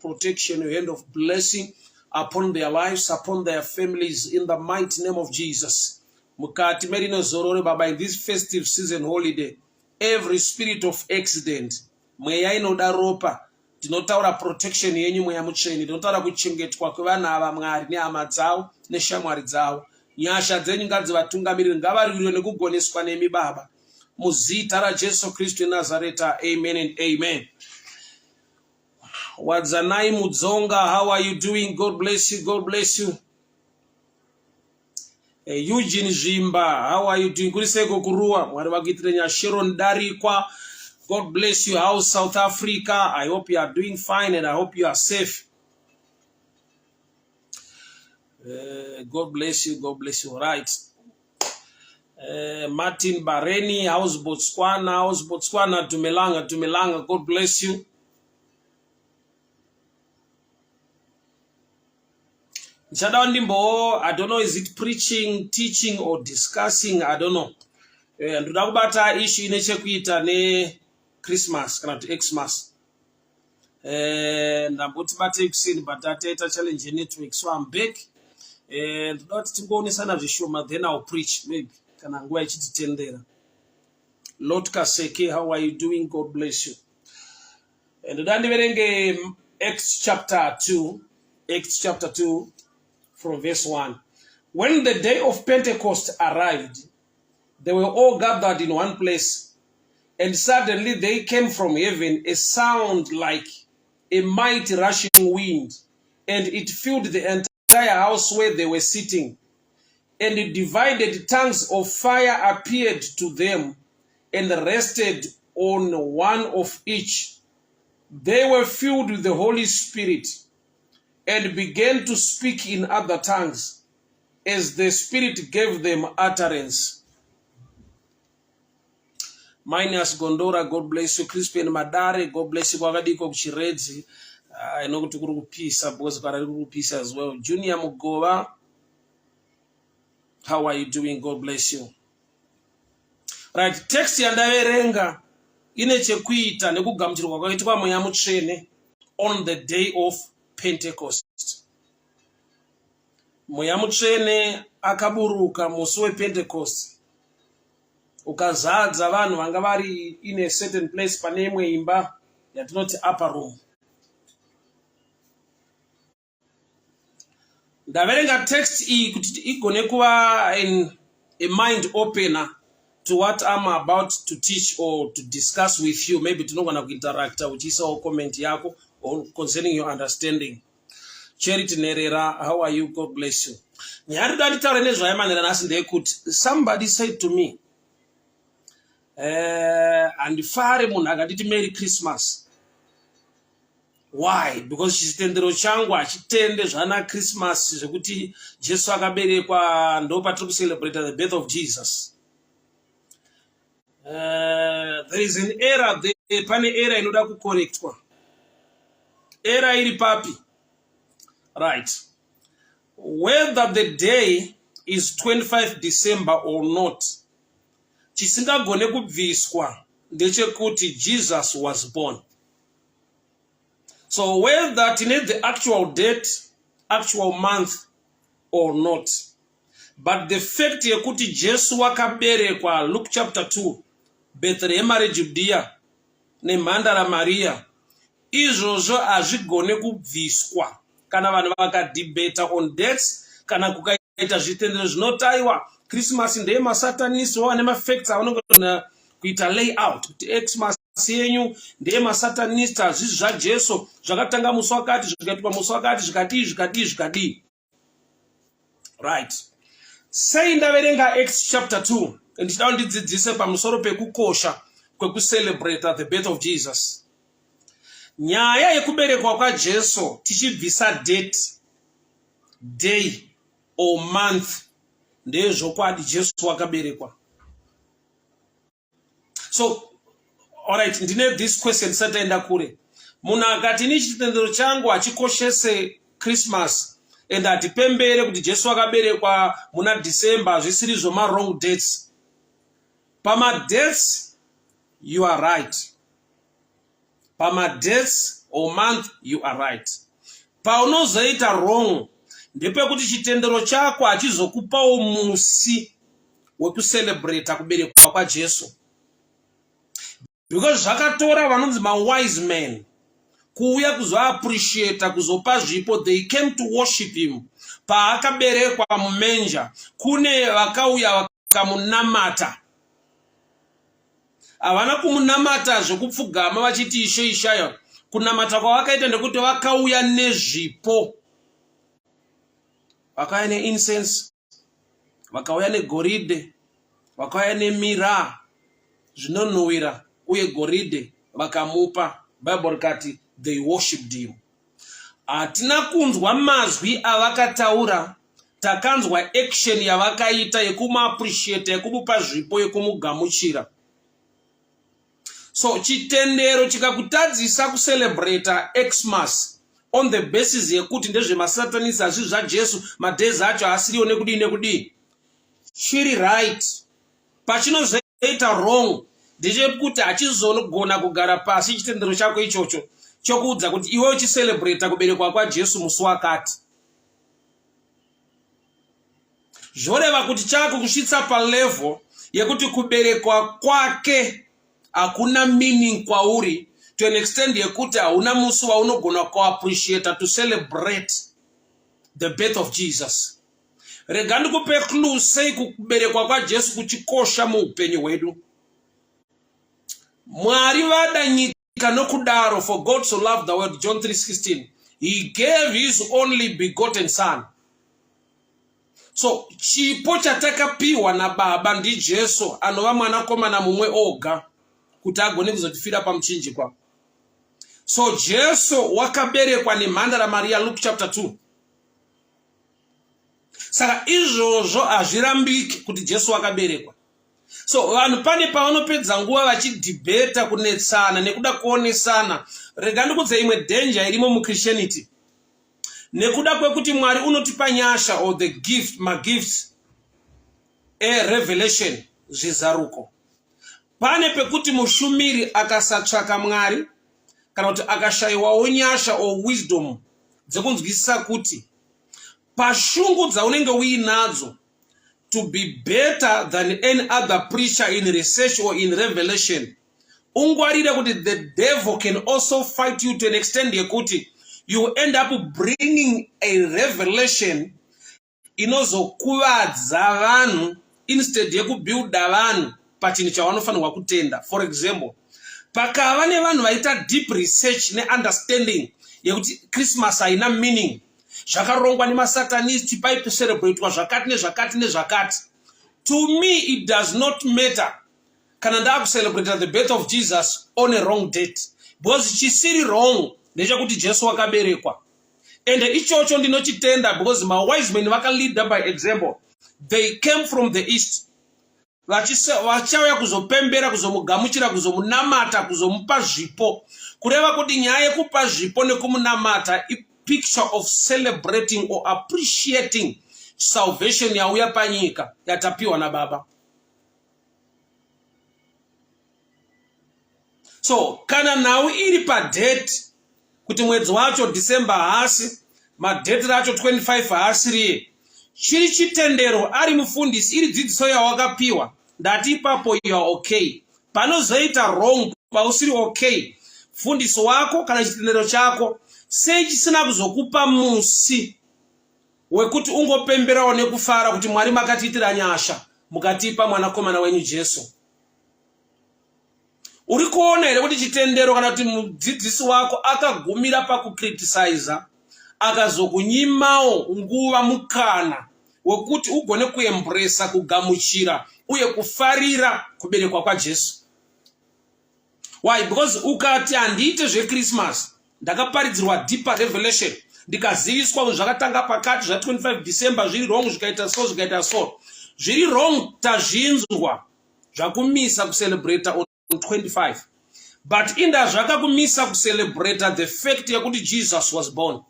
protection, your hand of blessing upon their lives, upon their families, in the mighty name of Jesus. Mukati merino zorore baba, in this festive season holiday, every spirit of accident, mweya inoda ropa, ndinotaura protection yenyu mweya mutsvene, ndinotaura kuchengetwa kwevana ava Mwari nehama dzavo neshamwari dzavo. Nyasha dzenyu ngadzivatungamirire, ngavarwirwe nekugoneswa nemi baba. Muzita raJesu Kristu weNazareta, amen and amen. Wadzanai Mudzonga, how are you doing? God bless you, God bless you. Eugene Zvimba, how are you doing? Kuri seiko kuruwa? Mwari vakuitire nyasha. Sharon Darikwa, God bless you. How's South Africa? I hope you are doing fine and I hope you are safe. God bless you, God bless you. Right. Martin Bareni, how's Botswana? How's Botswana? Dumelanga, Dumelanga, God bless you. Ndichada ndimbo, I don't know, is it preaching, teaching or discussing? I don't know. Ndoda kubata issue ine chekuita ne Christmas kana kuti Xmas. Ndamboti batei kuseni but tataita challenge yenetwork, so I'm back. Ndoda kuti tingoonesana zvishoma, then I'll preach maybe kana nguva ichititendera. Lord Kaseke, how are you doing? God bless you. Ndoda ndiverenge Acts chapter 2, Acts chapter 2 from verse 1. When the day of Pentecost arrived, they were all gathered in one place, and suddenly they came from heaven a sound like a mighty rushing wind, and it filled the entire house where they were sitting. And divided tongues of fire appeared to them and rested on one of each. They were filled with the Holy Spirit and began to speak in other tongues as the Spirit gave them utterance. Minus Gondora, God bless you. Crispin Madare, God bless you. Kwakadiko kuChiredzi. I know kuti kuri kupisa because kwarari kuri kupisa as well. Junior Mugova, how are you doing? God bless you. Right, text yandaverenga ine chekuita nekugamuchirwa kwakaitwa Mweya Mutsvene on the day of Pentecost. Mweya Mutsvene akaburuka musi wePentecost ukazadza vanhu vanga vari in a certain place pane imwe imba yatinoti upper room. Ndaverenga text iyi kuti igone kuva a mind opener to what I'm about to teach or to discuss with you. Maybe tinogona kuinteracta uchiisawo comment yako concerning your understanding. Charity Nerera, how are you? God bless you. Nyaya ndoda nditaure nezvayo manera nhasi ndeyekuti somebody said to me, handifare munhu akanditi Merry Christmas. Why? Because chitendero changu hachitende zvana Christmas zvekuti Jesu akaberekwa, ndo patiri kucelebrate the birth of Jesus. There is an error there, pane error inoda kucorrectwa. Error iri papi? Right. Whether the day is 25 December or not, chisingagone kubviswa ndechekuti Jesus was born. So whether tine the actual date, actual month or not, but the fact yekuti Jesu wakaberekwa, Luke chapter 2, Bethlehem reJudea nemhandara Maria, izvozvo hazvigone kubviswa kana vanhu vakadhibheta on dates, kana kukaita zvitendero zvinotaiwa Christmas ndeyemasatanist, vava nemafacts avanogona kuita layout kuti Xmas yenyu ndeyemasatanist, hazvisi zvaJesu, zvakatanga musi wakati, zvikaitwa musi wakati, zvikadii zvikadii zvikadii. Right, sei ndaverenga Acts chapter 2? Ndichida kundidzidzise pamusoro pekukosha kwekucelebrata the birth of Jesus. Nyaya yekuberekwa kwaJesu, tichibvisa date, day or month, ndezvokwadi Jesu wakaberekwa. So alright, ndine this question tisati taenda kure. Munhu akati ini chitendero changu hachikoshese Christmas and hatipembere kuti Jesu akaberekwa muna December, zvisiri zvoma-wrong dates. Pamadates you are right, pamadates or month, you are right. Paunozoita wrong ndepekuti chitendero chako hachizokupawo musi wekucelebrata kuberekwa kwaJesu, because zvakatora vanonzi mawise men kuuya kuzoappreciata, kuzopa zvipo. They came to worship him paakaberekwa mumanger. Kune vakauya vakamunamata. Havana kumunamata zvekupfugama vachiti ishe ishayo. Kunamata kwavakaita ndekuti vakauya nezvipo, vakauya neincense, vakauya negoridhe, vakauya nemira, zvinonhuwira uye goridhe, vakamupa. Bible rikati they worshipped him. Hatina kunzwa mazwi avakataura, takanzwa action yavakaita yekumuappreciata, yekumupa zvipo, yekumugamuchira. So chitendero chikakutadzisa kucelebrata Xmas on the basis yekuti ndezvemasatanisi, hazvi zvaJesu, madays acho haasiriwo, nekudii nekudii, chiri right. Pachinozoita wrong ndechekuti hachizogona kugara pasi chitendero chako ichocho chokuudza kuti iwe uchicelebrata kuberekwa kwaJesu musi wakati, zvoreva kuti chako kusvitsa palevel yekuti kuberekwa kwake hakuna meaning kwauri, to an extent yekuti hauna musi waunogona kuappreciata, to celebrate the birth of Jesus. Rega ndikupe clue sei kuberekwa kwaJesu kuchikosha muupenyu hwedu. Mwari vada nyika nokudaro, for God so loved the world, John 3:16, he gave his only begotten son. So chipo chatakapiwa nababa ndiJesu, anova mwanakomana mumwe oga, kuti agone kuzotifira pamuchinjikwa. So Jesu wakaberekwa nemhandara Maria, Luke chapter 2. Saka izvozvo hazvirambiki kuti Jesu wakaberekwa. So vanhu pane pavanopedza nguva vachidhibheta, kunetsana nekuda kuonesana. Rega ndikudze imwe danger irimo muChristianity. Nekuda kwekuti Mwari unotipa nyasha or the gift, magifts erevelation, zvizaruko, pane pekuti mushumiri akasatsvaka Mwari kana kuti akashayiwawo nyasha or wisdom dzekunzwisisa kuti pashungu dzaunenge uinadzo to be better than any other preacher in research or in revelation, ungwarire kuti the devil can also fight you to an extent yekuti you end up bringing a revelation inozokuvadza vanhu instead yekubuilda vanhu pachinhu chavanofanirwa kutenda. For example, pakava nevanhu vaita deep research neunderstanding yekuti Christmas haina meaning, zvakarongwa nemasatanist, paicelebratwa zvakati nezvakati nezvakati, to me it does not matter kana ndaakucelebrata the birth of Jesus on a wrong date, because chisiri wrong ndechekuti Jesu wakaberekwa. Ende ichocho ndinochitenda because mawise men vakaleada by example. They came from the east vachauya kuzopembera, kuzomugamuchira, kuzomunamata, kuzomupa zvipo. Kureva kuti nyaya yekupa zvipo nekumunamata ipicture of celebrating or appreciating salvation yauya panyika, yatapiwa nababa. So kana nhau iri padate, kuti mwedzi wacho December haasi, madate racho 25 haasiriye, chiri chitendero, ari mufundisi, iri dzidziso yawakapiwa, ndati ipapo you are okay. Panozoita wrong, pausiri okay, fundisi wako kana chitendero chako sei chisina kuzokupa musi wekuti ungopemberawo nekufara kuti Mwari makatiitira nyasha, mukatipa mwanakomana wenyu Jesu? Uri kuona here kuti chitendero kana kuti mudzidzisi wako akagumira pakukriticiza, akazokunyimawo nguva, mukana wekuti ugone kuembresa, kugamuchira uye kufarira kuberekwa kwaJesu? Why? Because ukati handiite zveChristmas, ndakaparidzirwa deeper revelation, ndikaziviswa kuti zvakatanga pakati zva25 December zviri wrong, zvikaita so, zvikaita so, zviri wrong, tazvinzwa, zvakumisa kucelebrata on 25. But inda zvakakumisa kucelebrata the fact yekuti Jesus was born.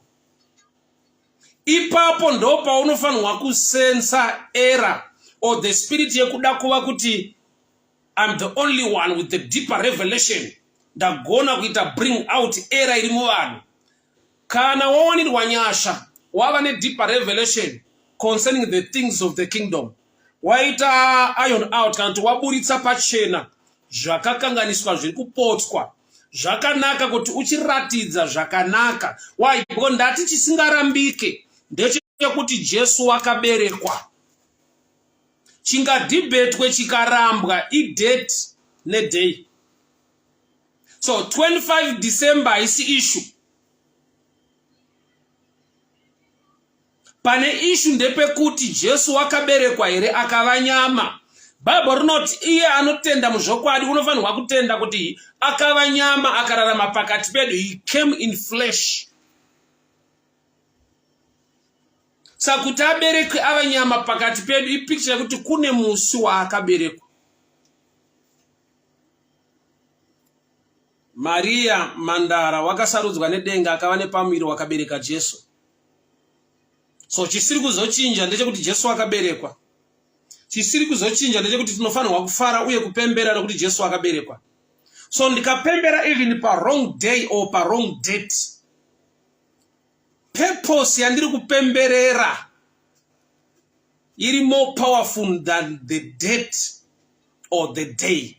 Ipapo ndo paunofanirwa kusensa error or the spirit yekuda kuva kuti I'm the only one with the deeper revelation. Ndagona kuita bring out era iri muvanhu. Kana wawanirwa nyasha, wava nedeeper revelation concerning the things of the kingdom, waita iron out kana kuti waburitsa pachena zvakakanganiswa zviri kupotswa. Zvakanaka kuti uchiratidza zvakanaka. Why? Because ndati chisingarambike ndechekuti Jesu wakaberekwa. Chingadhibhetwe chikarambwa idate neday. So 25 December haisi issue. Pane issue ndepekuti Jesu wakaberekwa here akava nyama. Bible rinoti iye anotenda muzvokwadi unofanirwa kutenda kuti akava nyama akararama pakati pedu. He came in flesh. Saka kuti aberekwe ava nyama pakati pedu ipicture yekuti kune musi waakaberekwa. Maria mandara wakasarudzwa nedenga akava nepamuviri wakabereka Jesu. So chisiri kuzochinja ndechekuti Jesu akaberekwa. Chisiri kuzochinja ndechekuti tinofanirwa kufara uye kupembera nekuti Jesu akaberekwa. So ndikapembera even pa wrong day or pa wrong date, purpose yandiri kupemberera iri more powerful than the date or the day.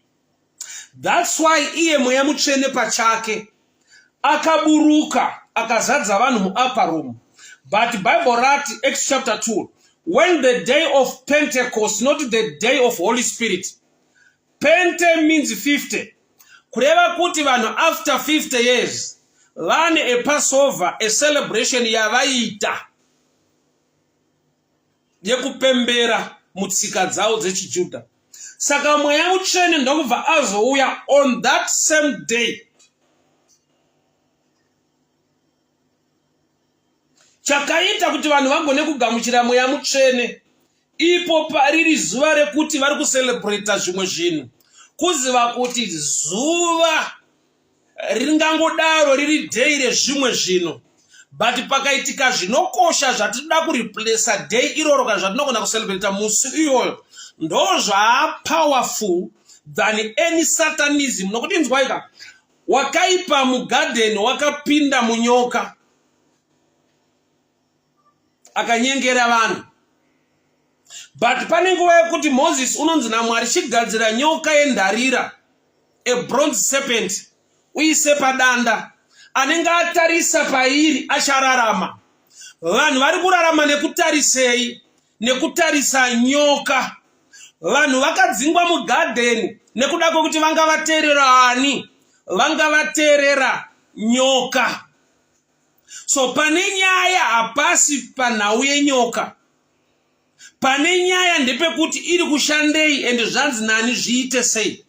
That's why iye Mweya Mutsvene pachake akaburuka akazadza vanhu muupper room. But Bible rati, Acts chapter 2, when the day of Pentecost, not the day of Holy Spirit. Pente means 50. Kureva kuti vanhu after 50 years vane a Passover, a celebration yavaita yekupembera mutsika dzavo dzechiJudha. Saka Mweya Mutsvene ndokubva azouya on that same day. Chakaita kuti vanhu vagone kugamuchira Mweya Mutsvene ipo pariri zuva rekuti vari kucelebrata zvimwe zvinhu, kuziva kuti zuva ringangodaro riri day rezvimwe zvinhu, but pakaitika zvinokosha zvatinoda kureplacer day iroro kana zvatinogona kucelebrata musi iyoyo, ndo zvaapowerful than any satanism. Nokuti inzwaika, wakaipa mugadheni wakapinda munyoka akanyengera vanhu, but pane nguva yekuti Moses unonzi naMwari, chigadzira nyoka yendarira, a bronze serpent, uise padanda, anenge atarisa pairi achararama. Vanhu vari kurarama nekutarisei? Nekutarisa nyoka. Vanhu vakadzingwa mugadheni nekuda kwekuti vanga vateerera ani? Vanga vateerera nyoka. So pane nyaya hapasi panhau yenyoka. Pane nyaya ndepekuti iri kushandei and zvanzi nani zviite sei.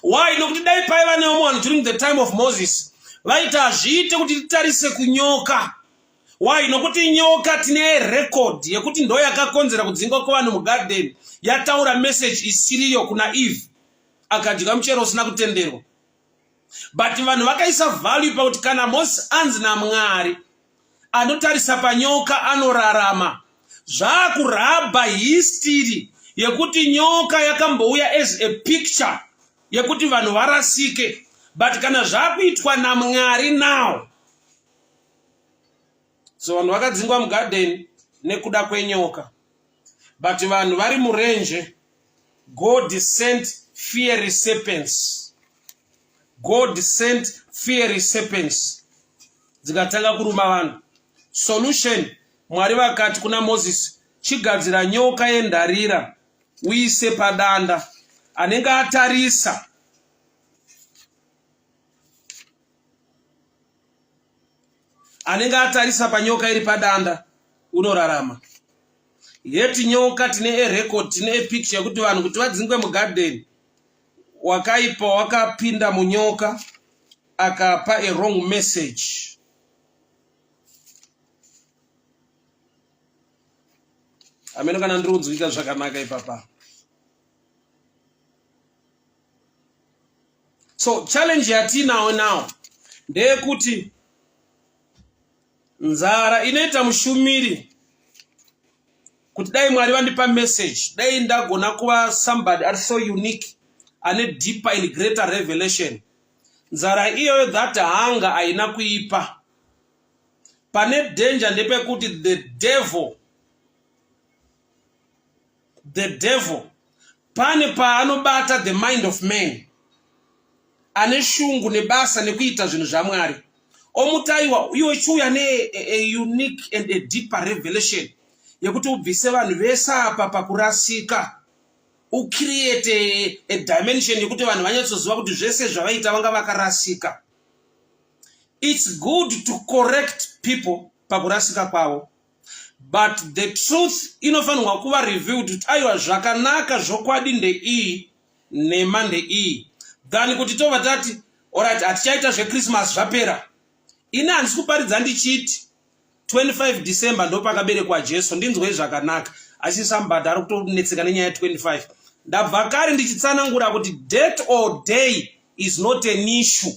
Why? Nokuti dai paiva nevamwe vanhu during the time of Moses vaiti hazviite kuti titarise kunyoka. Why? Nokuti nyoka tine record yekuti ndo yakakonzera kudzingwa kwevanhu mugarden, yataura message isiriyo kuna Eve akadya muchero usina kutenderwa. But vanhu vakaisa value pakuti kana Moses anzi naMwari anotarisa panyoka anorarama, zvaakurabha history yekuti nyoka yakambouya as a picture yekuti vanhu varasike. But kana zvakuitwa naMwari now, so vanhu vakadzingwa mugarden nekuda kwenyoka, but vanhu vari murenje, God sent fiery serpents. God sent fiery serpents dzikatanga kuruma vanhu. Solution, Mwari vakati kuna Moses, chigadzira nyoka yendarira uise padanda, anenge atarisa anenge atarisa panyoka iri padanda unorarama. Yeti nyoka tine erecord, tine epicture yekuti vanhu kuti vadzingwe mugarden, wakaipa wakapinda munyoka akapa a wrong message. Ameno kana ndiri kunzwika zvakanaka ipapa. So challenge yatinawo now ndeyekuti nzara inoita mushumiri kuti dai Mwari vandipa message, dai ndagona kuva somebody ari so unique, ane deeper and greater revelation. Nzara iyoyo that hunger haina kuipa. Pane danger ndepekuti the devil the devil pane paanobata the mind of man ane shungu nebasa nekuita zvinhu zvamwari omutaiwa iwe chiuya ne a unique and a deeper revelation yekuti ubvise vanhu vese apa pakurasika ucreate a dimension yekuti vanhu vanyatsoziva kuti zvese zvavaita vanga vakarasika it's good to correct people pakurasika kwavo but the truth inofanirwa kuva revealed kuti aiwa zvakanaka zvokwadi ndeiyi nhema ndeiyi than kuti tobva tati orit hatichaita zvechristmas zvapera ini handisi kuparidza ndichiti 25 december ndopakaberekwa jesu ndinzwei zvakanaka asi somebody ari kutonetseka nenyaya ya25 ndabva kare ndichitsanangura kuti date or day is not an issue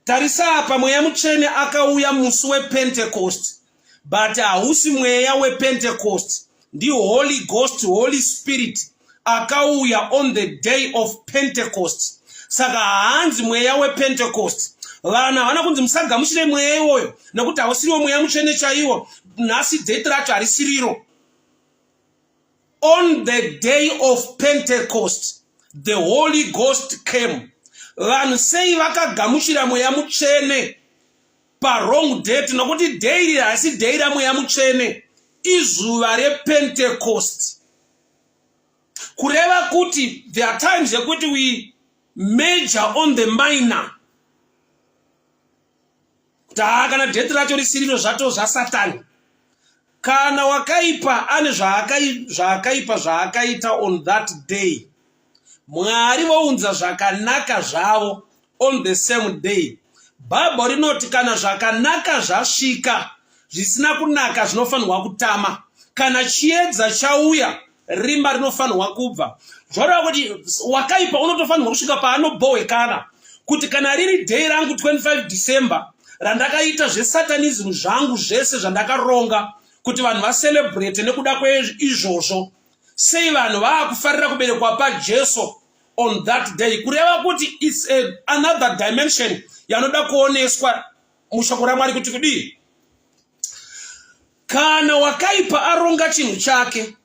Tarisa apa, Mweya Mutsvene akauya musi wePentecost, but hausi mweya wePentecost, ndiHoly Ghost, Holy Spirit akauya on the day of Pentecost. Saka haanzi mweya wePentecost. Vanhu havana kunzi musagamuchire mweya iwoyo nekuti hausiriwo mweya mutsvene chaiwo. Nhasi date racho harisiriro. On the day of Pentecost, the Holy Ghost came. Vanhu sei vakagamuchira mweya mutsvene pawrong date? Nokuti day iri haisi day ramweya mutsvene, izuva rePentecost. Kureva kuti there are times yekuti we major on the minor. Kuti haa kana date racho risiriro zvato zvasatani. Kana wakaipa ane zvaakaipa zvaakaita on that day. Mwari vounza zvakanaka zvavo on the same day. Bible rinoti kana zvakanaka zvasvika, zvisina kunaka zvinofanirwa kutama. Kana chiedza chauya, rima rinofanirwa kubva. Zvoreva kuti wakaipa unotofanirwa kusvika paanobhohwekana kuti kana riri day rangu 25 December randakaita zvesatanism zvangu zvese zvandakaronga kuti vanhu vacelebrate nekuda kweizvozvo, sei vanhu vaakufarira kuberekwa paJesu on that day? Kureva kuti it's a, another dimension yanoda kuoneswa mushoko raMwari kuti kudii. Kana wakaipa aronga chinhu chake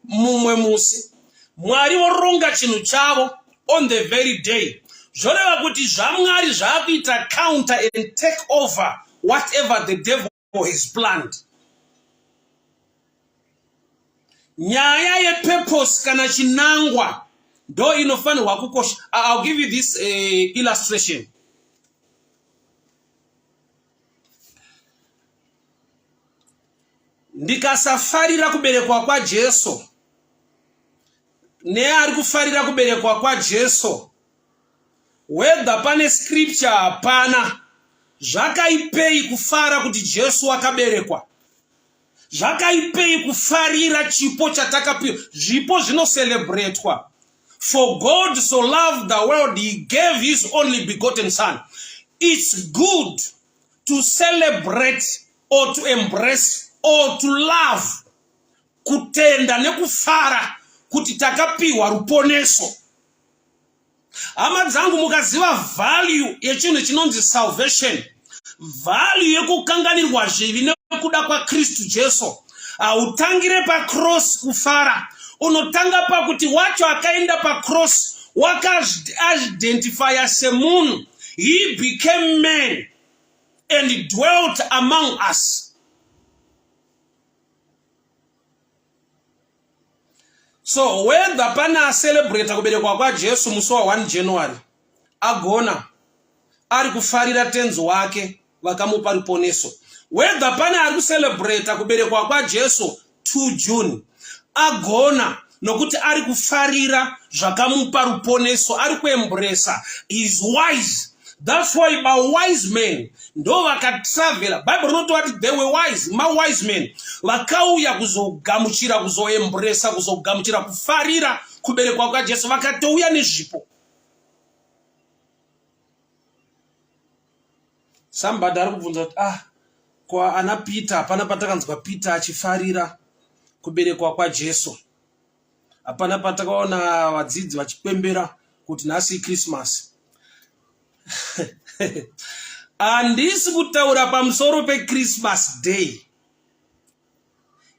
mumwe musi, Mwari voronga chinhu chavo on the very day. Zvoreva kuti zvaMwari zvaakuita counter and take over whatever the devil has planned. Nyaya yepurpose kana chinangwa ndo inofanirwa kukosha. I'll give you this illustration. Ndikasafarira kuberekwa kwaJesu neari kufarira kuberekwa kwaJesu, whether pane scripture hapana, zvakaipei kufara kuti Jesu wakaberekwa? Zvakaipei kufarira chipo chatakapiwa? Zvipo zvinocelebratwa. For God so loved the world, he gave his only begotten son. It's good to celebrate or to embrace or to love, kutenda nekufara kuti takapiwa ruponeso. Hama dzangu, mukaziva value yechinhu chinonzi salvation, value yekukanganirwa zvivi nekuda kwaKristu Jesu, hautangire pacross kufara. Unotanga pakuti wacho akaenda pacross wakaidentifya semunhu. He became man and dwelt among us. So whether pane acelebrata kuberekwa kwaJesu musi wa 1 January, agona ari kufarira tenzi wake vakamupa ruponeso. Whether pane ari kucelebrata kuberekwa kwaJesu 2 June, agona nokuti ari kufarira zvakamupa ruponeso, ari kuembresa, is wise. That's why mawise men ndo vakatravela. Bible rinotova they were wise, mawise men vakauya kuzogamuchira, kuzoembresa, kuzogamuchira, kufarira kuberekwa kwaJesu, vakatouya nezvipo. Somebody ari kubvunza kuti ah, kwa ana Peter hapana patakanzwa Peter achifarira kuberekwa kwaJesu. Hapana patakaona vadzidzi vachipembera kuti nhasi Christmas. Handisi kutaura pamusoro pechristmas day,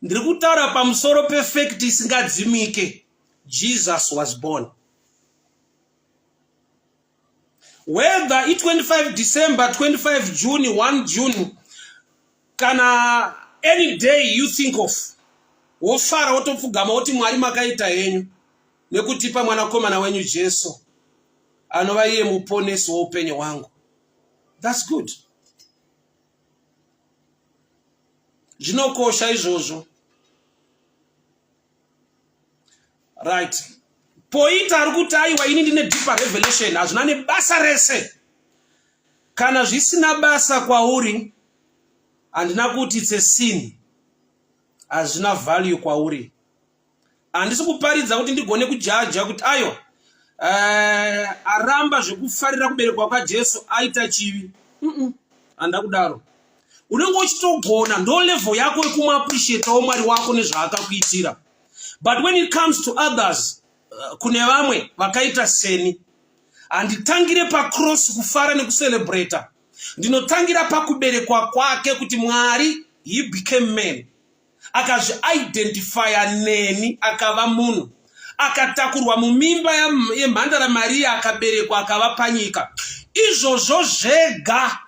ndiri kutaura pamusoro pefekti isingadzimike. Jesus was born. Whether i25 December, 25 June, 1 June, kana any day you think of, wofara wotopfugama woti Mwari makaita henyu nekutipa mwanakomana wenyu Jesu anova iye muponesi woupenyu hwangu. That's good. Zvinokosha izvozvo. Right. Poita ari kuti aiwa ini ndine deeper revelation, hazvina nebasa rese. Kana zvisina basa kwauri, handina kuti it's a sin, hazvina value kwauri. Handisi kuparidza kuti ndigone kujaja kuti aiwa aramba zvekufarira kuberekwa kwaJesu aita chivi. Handa kudaro. Unenge uchitogona, ndo level yako yekumuappreciatawo Mwari wako nezvaakakuitira. But when it comes to others, kune vamwe vakaita seni, handitangire pacross kufara nekucelebrata. Ndinotangira pakuberekwa kwake, kuti Mwari, he became man, akazviidentifya neni, akava munhu, akatakurwa mumimba yemhandara Mariya, akaberekwa, akava panyika. Izvozvo zvega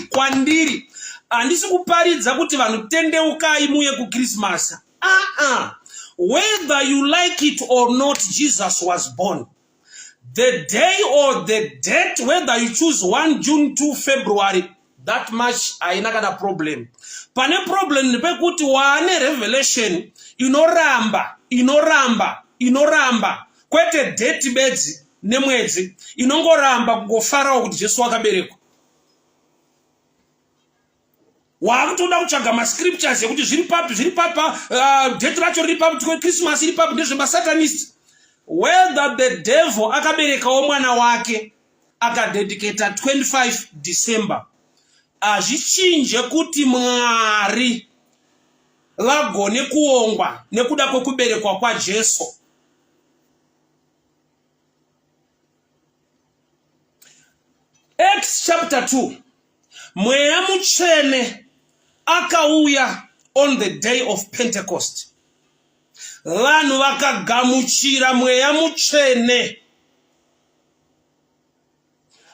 kwandiri handisi kuparidza kuti vanhu tendeukai muye kuChristmas. Aa, whether you like it or not, Jesus was born. The day or the date, whether you choose 1 June, 2 February, that much haina kana problem. Pane problem ndepekuti waane revelation inoramba, inoramba, inoramba, kwete date bedzi nemwedzi, inongoramba kungofarawo kuti Jesu wakaberekwa. Waakutoda kutsvaga mascriptures ekuti zviri papi, zviri papa, date racho riri papi, Christmas iri papi, ndezvemasatanist. Whether the devil akaberekawo mwana wake akadedicata 25 December, hazvichinje kuti Mwari vagone kuongwa nekuda kwekuberekwa kwaJesu. Acts chapter 2, Mweya Mutsvene akauya on the day of Pentecost. Vanhu vakagamuchira Mweya Mutsvene.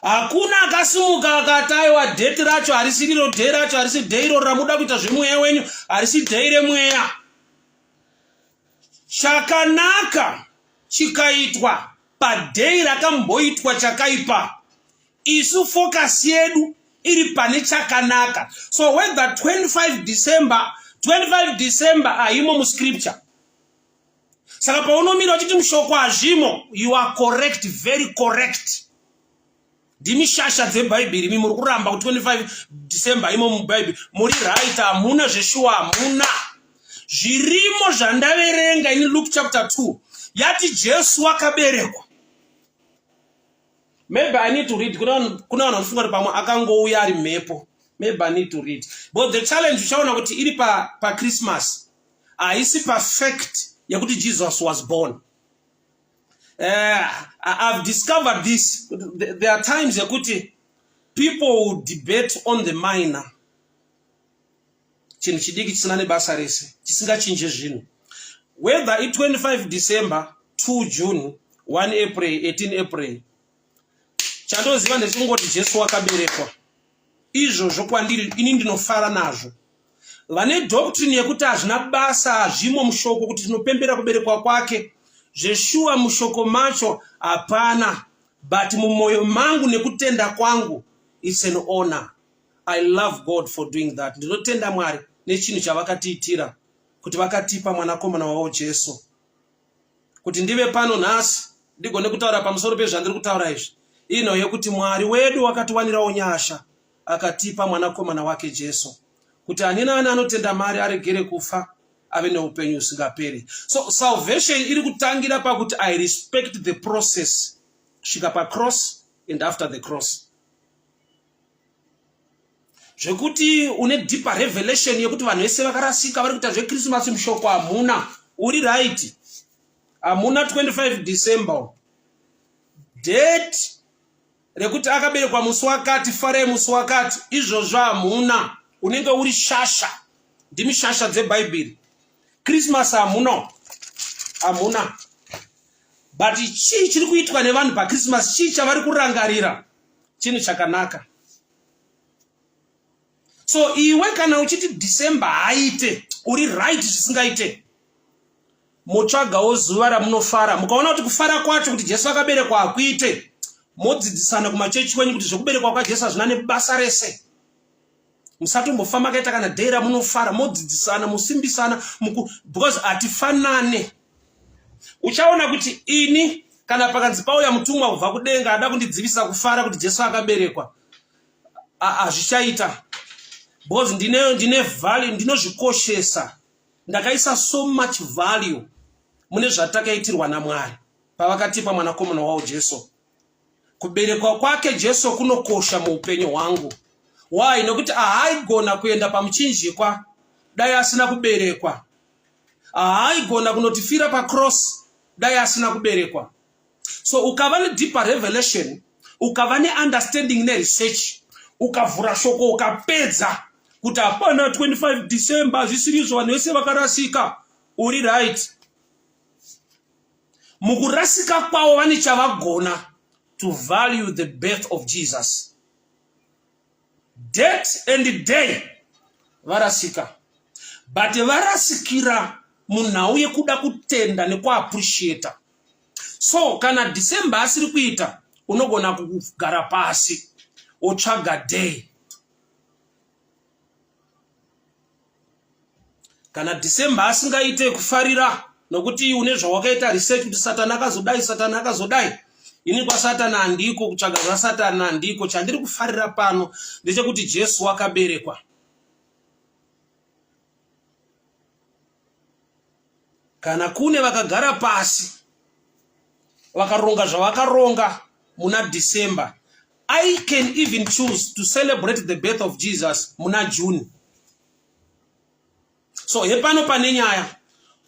Hakuna akasimuka akati aiwa date racho harisi riro, day racho harisi day iro ramuda kuita zvemweya wenyu, harisi day remweya. Chakanaka chikaitwa padhei rakamboitwa chakaipa, isu focus yedu iri pane chakanaka. So whether 25 December, 25 December haimo muscripture. Saka paunomira uchiti mushoko hazvimo, you are correct, very correct. Ndimi shasha dzebhaibheri imi muri kuramba kuti 25 December imo mubhaibheri. Muri right, hamuna zveshuwa, hamuna zvirimo. Zvandaverenga ini, Luke chapter 2 yati Jesu wakaberekwa. Maybe I need to read. Kuna vanhu vanofunga kuti pamwe akangouya ari mhepo. Maybe I need to read. But the challenge uchaona kuti iri pachristmas pa haisi pafact yekuti Jesus was born. I've discovered this: there are times yekuti people will debate on the minor, chinhu chidiki chisina nebasa rese, chisingachinje zvinhu. Whether i25 December, 2 June, 1 April, 18 April, chandoziva ndechingoti Jesu wakaberekwa. Izvozvo kwandiri ini ndinofara nazvo. Vane doctrine yekuti hazvina basa, hazvimo mushoko kuti tinopembera kuberekwa kwake, zveshuwa mushoko macho hapana, but mumwoyo mangu nekutenda kwangu, it's an honor. I love God for doing that. Ndinotenda Mwari nechinhu chavakatiitira, kuti vakatipa mwanakomana wavo Jesu, kuti ndive pano nhasi ndigone kutaura pamusoro pezvandiri kutaura izvi. Ino yekuti Mwari wedu wakatiwanirawo nyasha, akatipa mwanakomana wake Jesu, kuti ani nani anotenda mari aregere kufa, ave neupenyu husingaperi. So salvation iri kutangira pakuti I respect the process kusvika pacross and after the cross. Zvekuti une deeper revelation yekuti vanhu vese vakarasika vari kuita zvechristmas, mushoko hamuna, uri right, hamuna 25 December date. rekuti akaberekwa musi wakati, farai musi wakati, izvozvo hamuna. Unenge uri shasha, ndimi shasha dzebhaibheri. Christmas hamuna, hamuna. But chii chiri kuitwa nevanhu paChristmas? Chii chavari kurangarira? Chinhu chakanaka. So iwe kana uchiti December haite, uri right zvisingaite. Motsvagawo zuva ramunofara. Mukaona kuti kufara kwacho kuti Jesu akaberekwa hakuite, modzidzisana kumachechi kwenyu kuti zvekuberekwa kwaJesu hazvina nebasa rese. Musatombofa makaita kana day ramunofara, modzidzisana, mosimbisana, because hatifanane. Uchaona kuti ini kana pakanzi pauya mutumwa kubva kudenga ada kundidzivisa kufara kuti Jesu akaberekwa, hazvichaita, because ndine value, ndinozvikoshesa. Ndakaisa so much value mune zvatakaitirwa naMwari pavakatipa mwanakomana wavo Jesu. Kuberekwa kwake Jesu kunokosha muupenyu hwangu. Why? Nokuti haaigona kuenda pamuchinjikwa dai asina kuberekwa. Haaigona kunotifira pacross dai asina kuberekwa. So ukava nedeeper revelation, ukava neunderstanding neresearch, ukavhura shoko ukapedza kuti hapana 25 December zvisiri izvo, vanhu vese vakarasika, uri right. Mukurasika kwavo vane chavagona, to value the birth of Jesus. Date and day varasika, but varasikira munhau yekuda kutenda nekuappreciata. So kana December asiri kuita, unogona kugara pasi wotsvaga day. Kana December asingaite kufarira nokuti une zvawakaita research kuti Satani akazodai, Satani akazodai, ini kwaSatani handiko, kutsvaga zvaSatani handiko. Chandiri kufarira pano ndechekuti Jesu wakaberekwa. Kana kune vakagara pasi vakaronga zvavakaronga muna December, I can even choose to celebrate the birth of Jesus muna June. So hepano pane nyaya.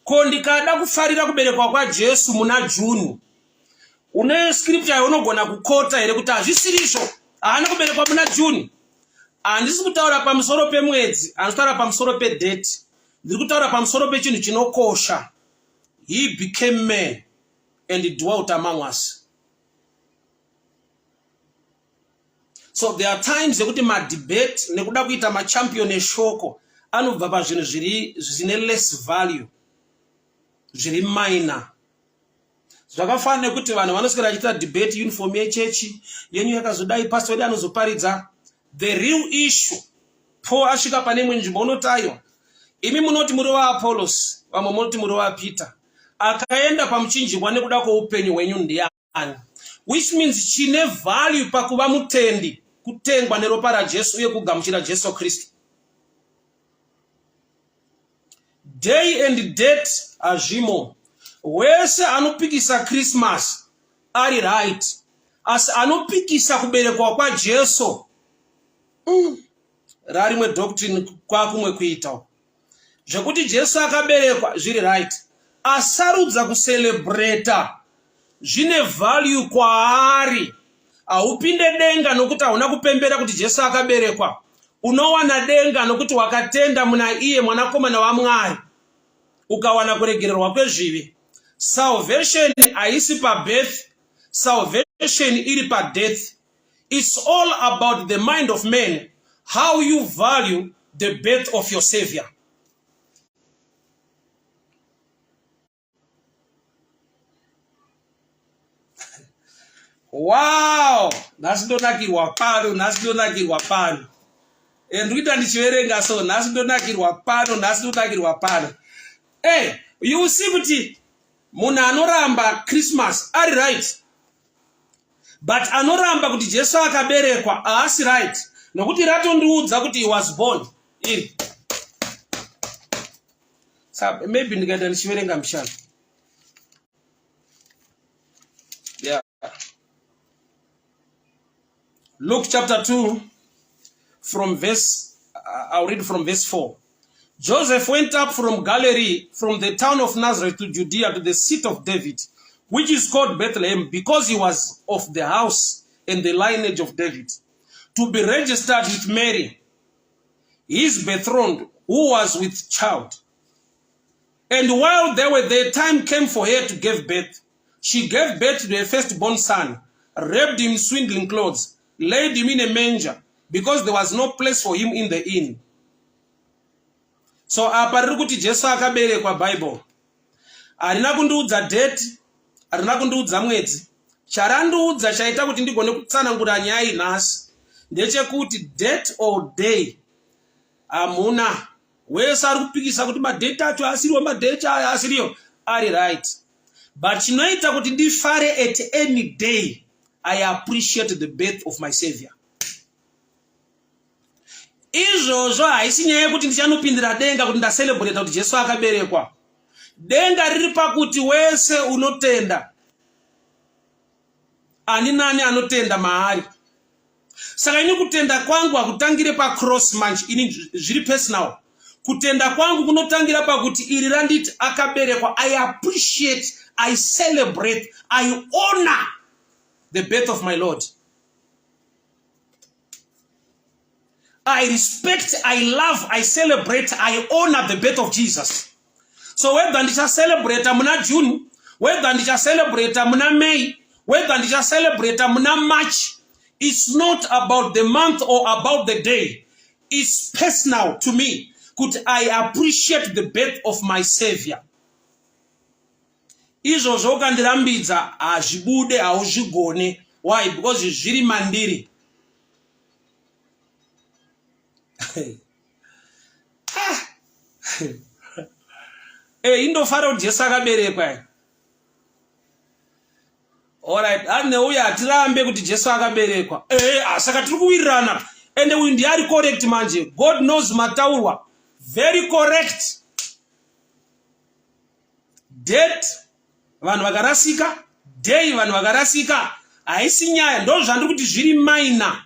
Ko ndikada kufarira kuberekwa kwaJesu muna June, une scripture yaunogona kukota here kuti hazvisirizvo, haana kuberekwa muna June? Handisi kutaura pamusoro pemwedzi, handisi kutaura pamusoro pedate, ndiri kutaura pamusoro pechinhu chinokosha. He became man and dwelt among us. So there are times yekuti madebate nekuda kuita machampion eshoko anobva pazvinhu zviri zvine less value, zviri minor. Zvakafanana nekuti vanhu vanoswera vachiita debate, uniform yechechi yenyu yakazodai, pastor wedu anozoparidza. The real issue, Paul asvika pane imwe nzvimbo unoti, aiwa, imi munoti muri vaApollos, vamwe munoti muri vaPeter, akaenda pamuchinjikwa nekuda kweupenyu hwenyu ndiani? Which means chine value pakuva mutendi kutengwa neropa raJesu uye kugamuchira Jesu Kristu. Day and date hazvimo. Wese anopikisa Christmas ari right, asi anopikisa kuberekwa kwaJesu, rarimwe doctrine kwakumwe kuita. Zvekuti Jesu akaberekwa zviri right, asarudza kucelebrata zvine value kwaari. Haupinde denga nokuti hauna kupembera kuti Jesu akaberekwa. Unowana denga nokuti wakatenda muna iye mwanakomana waMwari, ukawana kuregererwa kwezvivi. Salvation haisi pabirth, salvation iri padeath. It's all about the mind of man, how you value the birth of your savior. Wow, nhasi ndonakirwa pano, nhasi ndonakirwa pano. Ndikuita ndichiverenga, so nhasi ndonakirwa pano, nhasi ndonakirwa pano. Hey, you see kuti munhu anoramba Christmas ari right, but anoramba kuti Jesu akaberekwa haasi right, nokuti ratondiudza kuti he was born iri. Sa maybe ndikaita ndichiverenga mushana. Yeah. Luke chapter 2 from verse, I'll read from verse 4. Joseph went up from Galilee, from the town of Nazareth to Judea, to the city of David, which is called Bethlehem, because he was of the house and the lineage of David, to be registered with Mary, his betrothed, who was with child. And while they were there, time came for her to give birth. She gave birth to her firstborn son, wrapped him in swaddling clothes, laid him in a manger, because there was no place for him in the inn. So apa riri kuti Jesu akaberekwa Bible. Harina kundiudza date, harina kundiudza mwedzi. Charandiudza chaita kuti ndigone kutsanangura nyaya iyi nhasi ndechekuti date or day hamuna wese ari kupikisa kuti madate acho asiriwo madate ayo asiriyo ari right but chinoita kuti ndifare at any day i appreciate the birth of my savior izvozvo haisi nyaya yekuti ndichanopindira denga kuti ndacelebrata kuti jesu akaberekwa denga riri pakuti wese unotenda ani nani anotenda maari saka ini kutenda kwangu hakutangire pacross manje ini zviri personal kutenda kwangu kunotangira pakuti iri randiti akaberekwa i appreciate i celebrate i honor the birth of my lord I respect, I love, I celebrate, I honor the birth of Jesus. So whether ndichacelebrata muna June, whether ndichacelebrata muna May, whether ndichacelebrata muna March, it's not about the month or about the day. It's personal to me kuti I appreciate the birth of my savior. Izvozvo ukandirambidza hazvibude, hauzvigone. Why? Because zviri mandiri. Ah. Eh, indofara kuti Jesu akaberekwa. Alright, ane uya hatirambe kuti Jesu akaberekwa. Eh, ah, saka tiri kuwirirana. Ende uyu ndiye ari correct manje. God knows mataurwa. Very correct. Date vanhu vakarasika, day vanhu vakarasika. Haisi nyaya, ndozvandiri kuti zviri minor.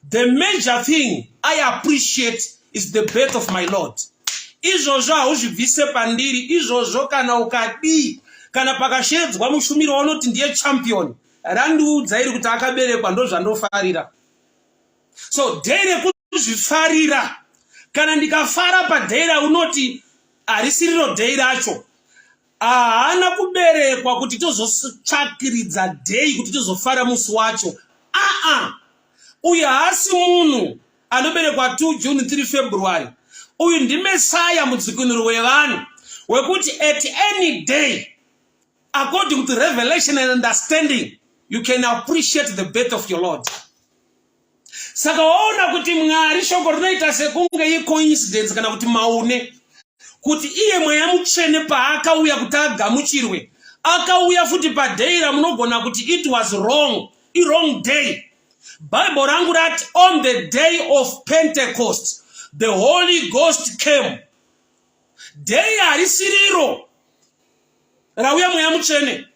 The major thing I appreciate is the birth of my Lord. Izvozvo hauzvibvise pandiri, izvozvo kana ukadii, kana pakashedzwa mushumiri waunoti ndiye champion, randiudza iri kuti akaberekwa ndozvandofarira. So day rekuzvifarira, kana ndikafara paday raunoti harisiriro day racho, haana kuberekwa kuti tozotsvakiridza day kuti tozofara musi wacho aa uyu haasi munhu anoberekwa 2 june 3 february uyu ndimesaya mudzikinuro wevanhu wekuti at any day according to revelation and understanding you can appreciate the birth of your lord saka waona kuti mwari shoko rinoita sekunge icoincidence kana kuti maune kuti iye mweya mutsvene paakauya kuti agamuchirwe akauya futi paday ramunogona kuti it was wrong iwrong day bible rangu rati on the day of pentecost the holy ghost came day harisiriro rauya mweya mutsvene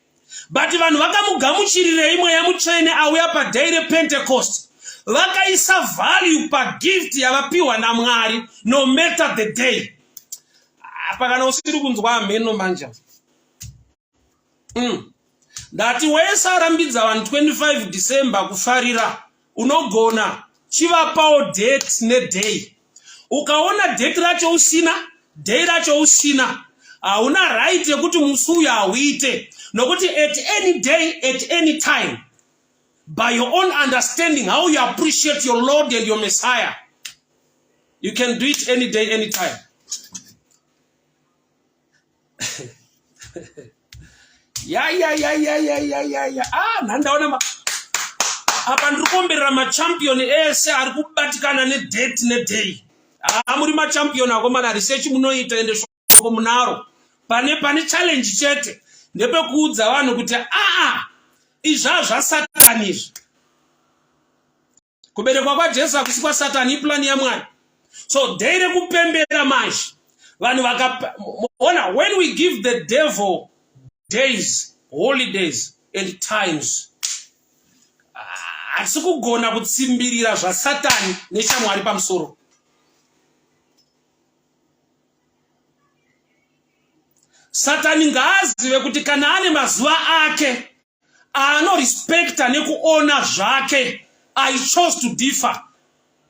but vanhu vakamugamuchirirei mweya mutsvene auya paday repentecost vakaisa value pagift yavapiwa namwari no matter the day apa kana usiri kunzwa hameno manja mm. Ndati wese arambidza vanhu 25 December kufarira unogona chivapawo date neday. Ukaona date racho usina, day racho usina, hauna right yekuti musi uyu hauite nokuti at any day at any time by your own understanding how you appreciate your Lord and your Messiah you can do it any day any time. ya ya ya ya ya ya ya ya ah nhandaona ma apa ndiri kuomberera machampion ese ari kubatikana nedate neday ah muri machampion akomana research munoita ende shoko munaro pane pane challenge chete ndepekuudza vanhu kuti aa izva zvasatani izvi Kuberekwa kwaJesu hakusi kwaSatani, iplani yaMwari. So day rekupembera manje vanhu vakaona when we give the devil days holidays and times hatisi kugona kutsimbirira zvasatani nechamwari pamusoro satani ngaazive kuti kana ane mazuva ake Anorespecta nekuona zvake. I chose to differ.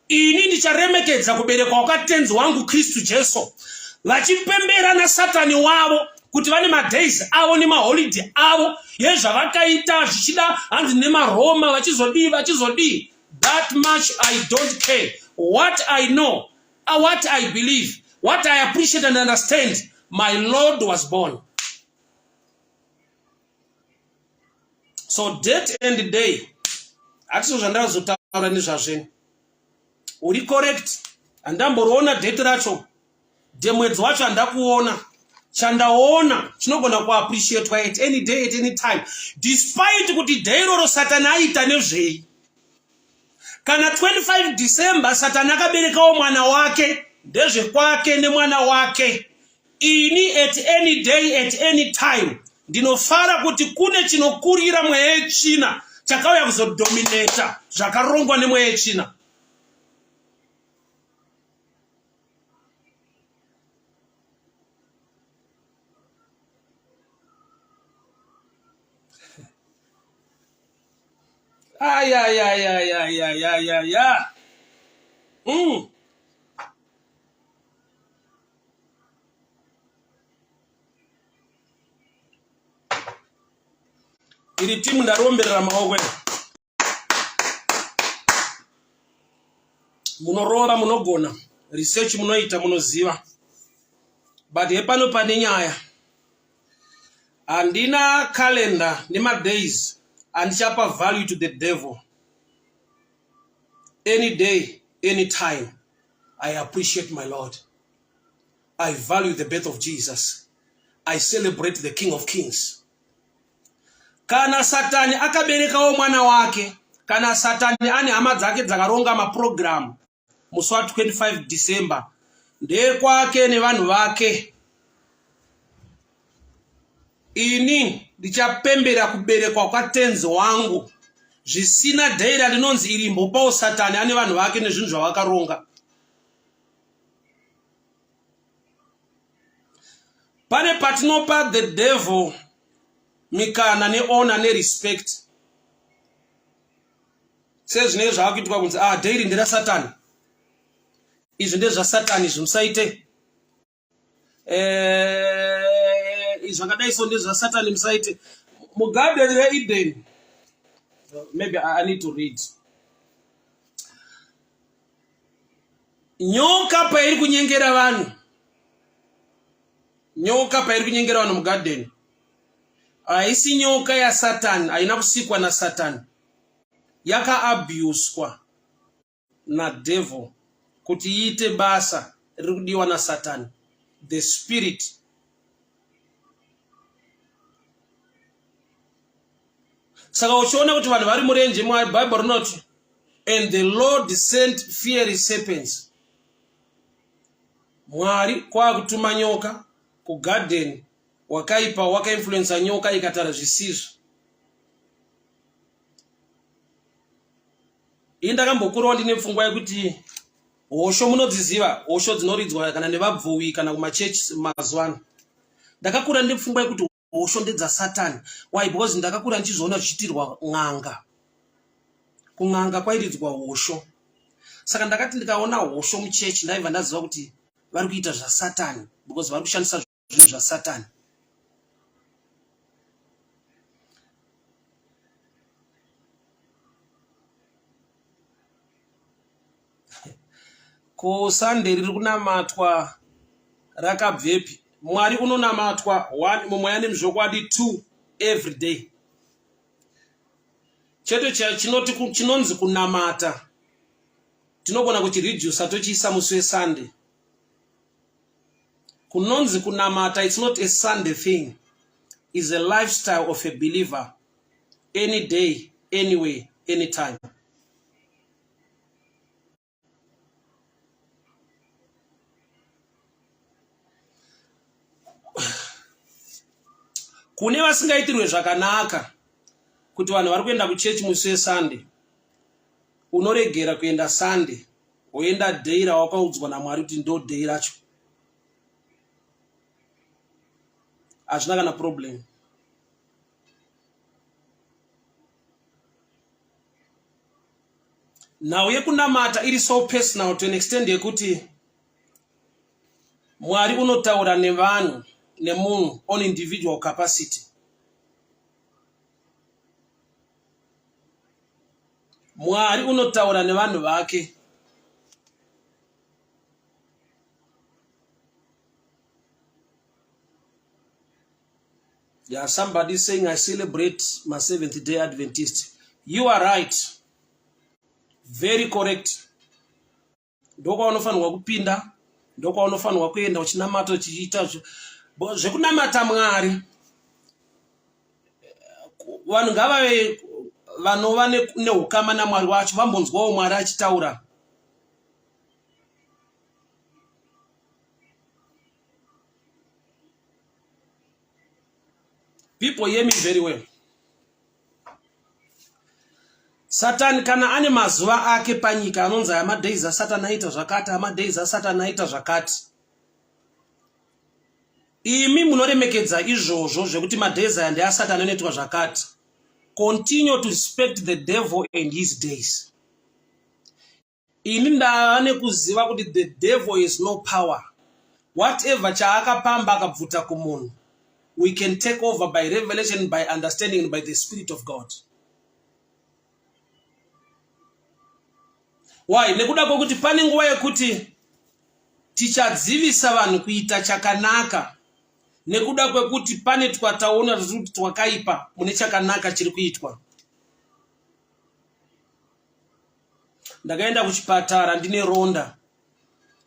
Ini ndicharemekedza kuberekwa kwaTenzi wangu Kristu Jesu. Vachipembera naSatani wavo kuti vane madays avo nemaholiday avo yezvavakaita zvichida hanzi nemaRoma vachizodii vachizodii. That much I don't care. What I know, what I believe, what I appreciate and understand, my Lord was born. So date and day hatiso zvandazotaura nezvazveni. Uri correct. Handamboriona date racho. Demwedzi wacho handakuona. Chandaona chinogona kuappreciatwa at any day at any time despite kuti day iroro Satani aita nezvei. Kana 25 December Satani akaberekawo mwana wake ndezvekwake nemwana wake. Ini at any day at any time ndinofara kuti kune chinokurira mweya yetsvina chakauya kuzodominata zvakarongwa nemweya yetsvina. Ayayayayayayaya. Iri timu ndaromberera maoko ere. Munorova munogona research munoita munoziva but hepano pane nyaya handina calendar nemadays andichapa value to the devil any day any time i appreciate my lord i value the birth of jesus i celebrate the king of kings Kana Satani akaberekawo mwana wake, kana Satani ane hama dzake dzakaronga mapurogiramu musi wa 25 December, ndekwake nevanhu vake. Ini ndichapembera kuberekwa kwatenzi wangu zvisina dhei randinonzi iri imbopawo Satani ane vanhu vake nezvinhu zvavakaronga. Pane patinopa the devil mikana neona nerespect sezvinenge zvaakuitwa kunzi ah daily nderasatani izvi ndezvasatani izvi musaite eh, zvakadai so ndezvasatani musaite mugarden reeden maybe I need to read Nyoka pairi kunyengera vanhu, nyoka pairi kunyengera vanhu mugadheni, haisi nyoka yaSatani, haina kusikwa naSatani, yakaabhuswa nadevil kuti iite basa riri kudiwa naSatani, the spirit. Saka uchiona kuti vanhu vari murenje, Bible rinoti and the Lord sent fiery serpents. Mwari kwakutuma nyoka kugarden, wakaipa wakainfluensa nyoka ikatara zvisizvo. Ini ndakambokurawo ndine pfungwa yekuti hosho munodziziva, hosho dzinoridzwa kana nevabvuwi kana kumachechi mazuva ano. Ndakakura ndine pfungwa yekuti hosho ndedzasatani. Why? Because ndakakura ndichizoona zvichiitirwa n'anga. Kun'anga kwairidzwa hosho. Saka ndakati ndikaona hosho muchechi ndaibva ndaziva kuti vari kuita zvasatani because vari kushandisa zvinhu zvasatani. Ko Sunday riri kunamatwa rakabvepi? Mwari unonamatwa one mumweya nemuzvokwadi two every day. Chete chinoti chinonzi kunamata tinogona kuchiredusa tochiisa musi weSunday. Kunonzi kunamata it's not a Sunday thing. Is a lifestyle of a believer any day, anyway, anytime. Kune vasingaitirwe zvakanaka kuti vanhu vari kuenda kuchechi musi weSunday, unoregera kuenda Sunday woenda day rawakaudzwa naMwari kuti ndo day racho. Hazvina kana problem. Nhau yekunamata iri so personal to an extent yekuti Mwari unotaura nevanhu nemunhu on individual capacity. Mwari unotaura nevanhu vake. Yeah, somebody saying I celebrate my Seventh Day Adventist. You are right. Very correct. Ndokwaunofanirwa kupinda, ndokwaunofanirwa kuenda uchinamata uchiita zvekunamata Mwari. Vanhu ngavave vanova neukama naMwari wacho vambonzwawo Mwari achitaura. People hear me very well. Satani kana ane mazuva ake panyika anonzi aya madays asatani aita zvakati, amadays asatani aita zvakati. Imi munoremekedza izvozvo zvekuti madays aya ndeasatani anoitwa zvakati. Continue to respect the devil and his days. Ini ndava nekuziva kuti the devil is no power. Whatever chaakapamba akabvuta kumunhu, we can take over by revelation, by understanding and by the spirit of God. Why? Nekuda kwekuti pane nguva yekuti tichadzivisa vanhu kuita chakanaka nekuda kwekuti pane twataona kuti twakaipa mune chakanaka chiri kuitwa. Ndakaenda kuchipatara ndine ronda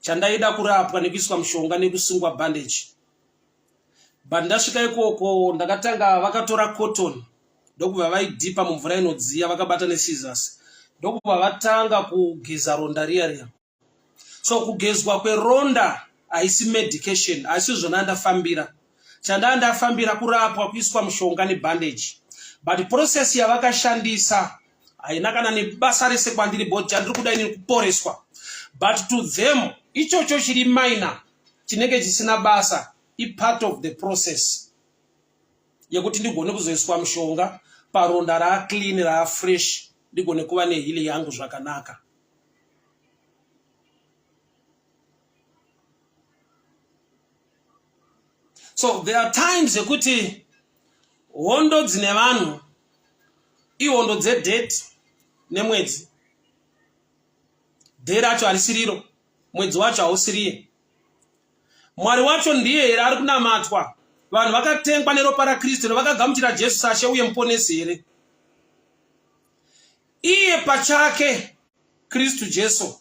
chandaida kurapwa nekuiswa mushonga nekusungwa bandage. But ndasvika ikoko ndakatanga vakatora cotton ndokubva vaidhipa mumvura inodziya vakabata nescissors ndokubva vatanga kugeza ronda riya riya. So kugezwa kweronda haisi medication, haisi zvona ndafambira. Chandaa ndafambira kurapwa kuiswa mushonga nebandage. But process yavakashandisa haina kana nebasa rese kwandiri but chandiri kuda ini kuporeswa. But to them ichocho chiri minor chinenge chisina basa ipart of the process yekuti ndigone kuzoiswa mushonga paronda raaclean raafresh ndigone kuva nehili yangu zvakanaka. So there are times yekuti hondo dzine vanhu ihondo dzedate nemwedzi. Day racho harisiriro, mwedzi wacho hausiriye. Mwari wacho ndiye here ari kunamatwa? Vanhu vakatengwa neropa raKristu vakagamuchira Jesu saShe uye Muponesi here? Iye pachake Kristu Jesu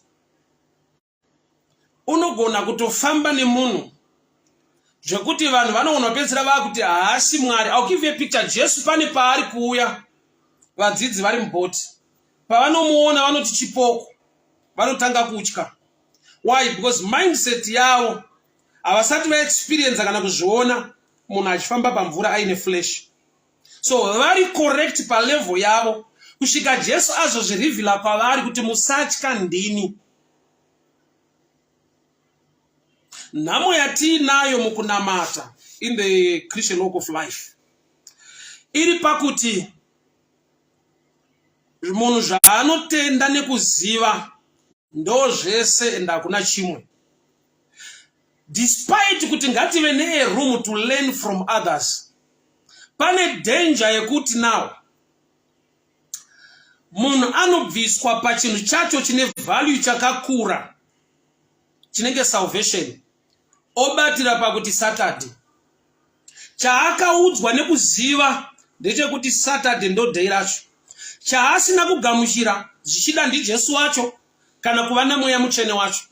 unogona kutofamba nemunhu zvekuti vanhu vanogona kupedzisira vakuti haasi Mwari. I'll give you a picture. Jesu pane paari kuuya, vadzidzi vari mubhoti, pavanomuona vanoti chipoko, vanotanga kutya. Why? Because mindset yavo havasati vaexperienza kana kuzviona munhu achifamba pamvura aine flesh. So vari correct palevel yavo kusvika Jesu azozvirivhila kwavari kuti musatya, ndini. Nhamo yatiinayo mukunamata in the Christian walk of life iri pakuti munhu zvaanotenda nekuziva ndo zvese and hakuna chimwe. Despite kuti ngative ne room to learn from others, pane danger yekuti now munhu anobviswa pachinhu chacho chine value chakakura chinenge salvation, obatira pakuti Saturday. Chaakaudzwa nekuziva ndechekuti Saturday ndo day racho. Chaasina kugamuchira zvichida ndiJesu wacho kana kuva namweya mutsvene wacho.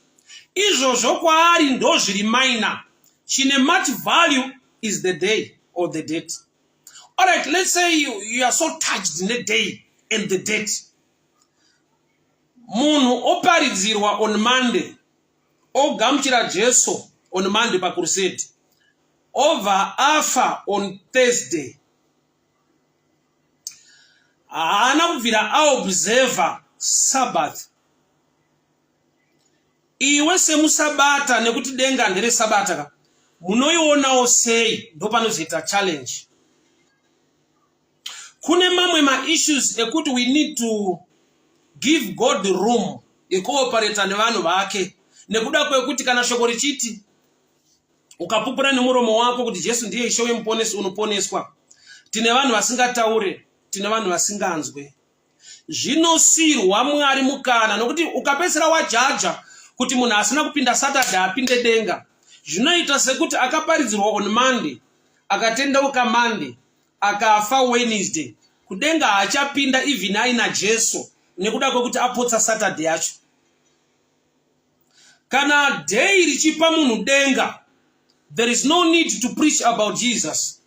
Izvozvo kwaari ndo zviri minor. Chine much value is the day or the date. All right, let's say you are so touched in the day and the date. Munhu oparidzirwa on Monday, ogamuchira Jesu on Monday pakurusade, obva afa on Thursday. Haana kubvira aobserver Sabbath. Iwe semusabata, nekuti denga nderesabata ka, munoionawo sei? Ndopanozoita challenge. Kune mamwe maissues ekuti we need to Give God room yekuopareta nevanhu vake nekuda kwekuti kana shoko richiti ukapupura nemuromo wako kuti Jesu ndiye Ishe wemuponesi unoponeswa. Tine vanhu vasingataure, tine vanhu vasinganzwe. Zvinosirwa Mwari mukana nokuti ukapedzisira wajaja kuti munhu asina kupinda Saturday apinde denga, zvinoita sekuti akaparidzirwa on Monday akatendeuka Monday akafa Wednesday kudenga haachapinda even aina Jesu nekuda kwekuti apotsa Saturday yacho. Kana day richipa munhu denga, there is no need to preach about Jesus.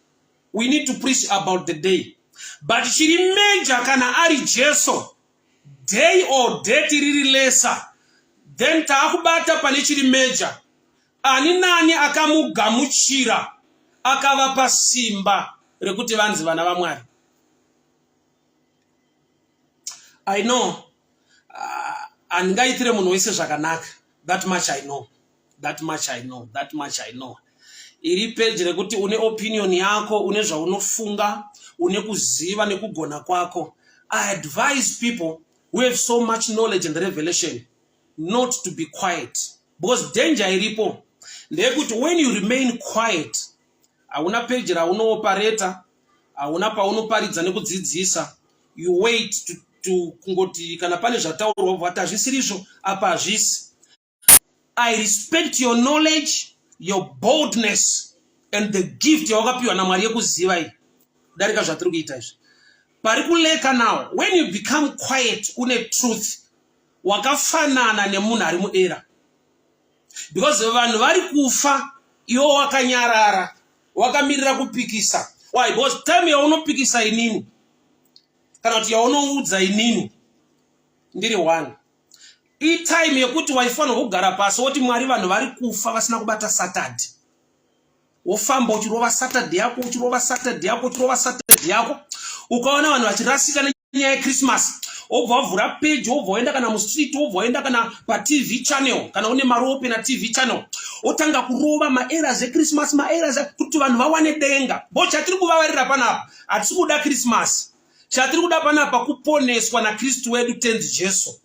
We need to preach about the day. But chiri major kana ari Jesu, day or date riri lesser, then taakubata pane chiri major. Ani nani akamugamuchira akavapa simba rekuti vanzi vana vaMwari. I know handingaitire munhu wese zvakanaka. That much I know. That much I know. That much I know. Iri page rekuti une opinion yako, une zvaunofunga, une kuziva nekugona kwako. I advise people who have so much knowledge and revelation not to be quiet because danger iripo ndeyekuti when you remain quiet hauna page raunoopareta hauna paunoparidza nekudzidzisa you wait to, to kungoti kana pane zvataurwa vati hazvisirizvo apa hazvisi. I respect your knowledge, your boldness and the gift yawakapiwa naMwari yekuziva iyi kudarika zvatiri kuita izvi. Pari kuleka now when you become quiet une truth wakafanana nemunhu ari muera because vanhu vari kufa iwo wakanyarara wakamirira kupikisa. Why? Because time yaunopikisa inini kana kuti yaunoudza inini ndiri one itime yekuti waifanirwa kugara pasi woti Mwari vanhu vari kufa vasina kubata Saturday, wofamba uchirova Saturday yako, uchirova Saturday yako, uchirova Saturday yako. Ukaona vanhu vachirasika nenyaya yeChristmas, wobva wavhura page, wobva waenda kana mustreet, wobva waenda kana paTV channel, kana une mari wopena TV channel, wotanga kurova maeras eChristmas, maeras kuti vanhu vawane denga. Bo chatiri kuvavarira panapa hatisi kuda Christmas, chatiri kuda panapa kuponeswa naKristu wedu Tenzi Jesu.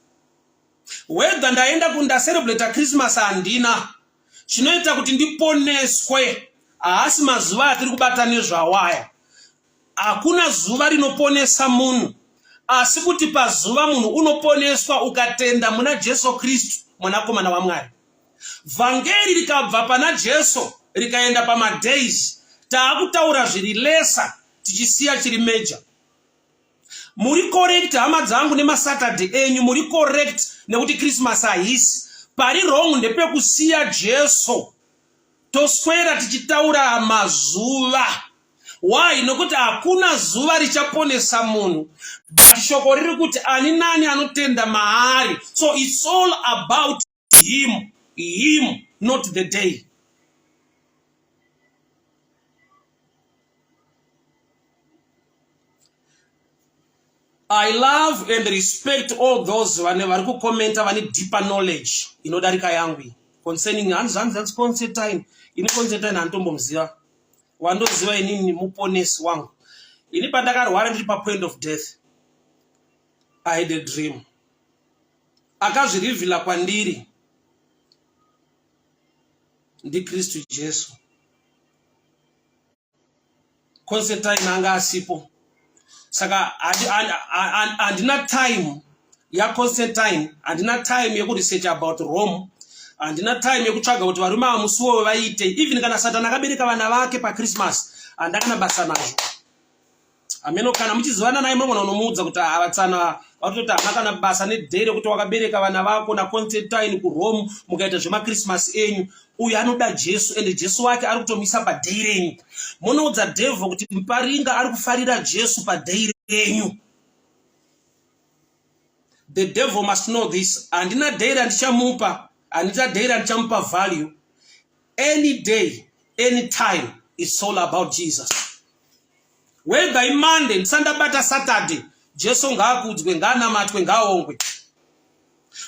Whether ndaenda kundacelebrata Christmas handina chinoita kuti ndiponeswe. Haasi mazuva atiri kubata nezvawaya. Hakuna zuva rinoponesa munhu, asi kuti pazuva munhu unoponeswa ukatenda muna Jesu Kristu mwanakomana waMwari. Vhangeri rikabva pana Jesu rikaenda pamadays, taakutaura zviri lesa tichisiya chiri major. Muri correct hama dzangu nemaSaturday enyu, muri correct nekuti Christmas haisi. Pari wrong ndepekusiya Jesu toswera tichitaura mazuva. Why? Nokuti hakuna zuva richaponesa munhu, but shoko riri kuti ani nani anotenda maari. So it's all about him, him, not the day. I love and respect all those vane vari kukomenta vane deeper knowledge inodarika yangu iyi concerning hanzi hanzi hanzi Constantine. Ini Constantine handitombomuziva, wandoziva inini muponesi wangu. Ini pandakarwara ndiri papoint of death, I had a dream, akazvirivhila kwandiri ndiKristu Jesu. Constantine anga asipo, saka handina time yaConstantine, handina time yekuresearch about Rome, handina time yekutsvaga kuti varume ava musi wowe vaite. Even kana Satani akabereka vana vake paChristmas, handakana basa nazvo. Hameno kana muchizivana naye, munogona kunomuudza kuti avatsana vatoti hana kana basa nedhei rekuti wakabereka vana vako naConstantine kuRome mukaita zvemachristmas enyu. Uyu anoda Jesu, ende Jesu wake ari kutomisa padhei renyu. Munoudza devil kuti Muparinga ari kufarira Jesu padhei renyu. The devil must know this. Handina dhei randichamupa, handina dhei randichamupa value. Any day, any time, it's all about Jesus. Whether iMonday ndisandabata Saturday, Jesu ngaakudzwe, ngaanamatwe, ngaaongwe.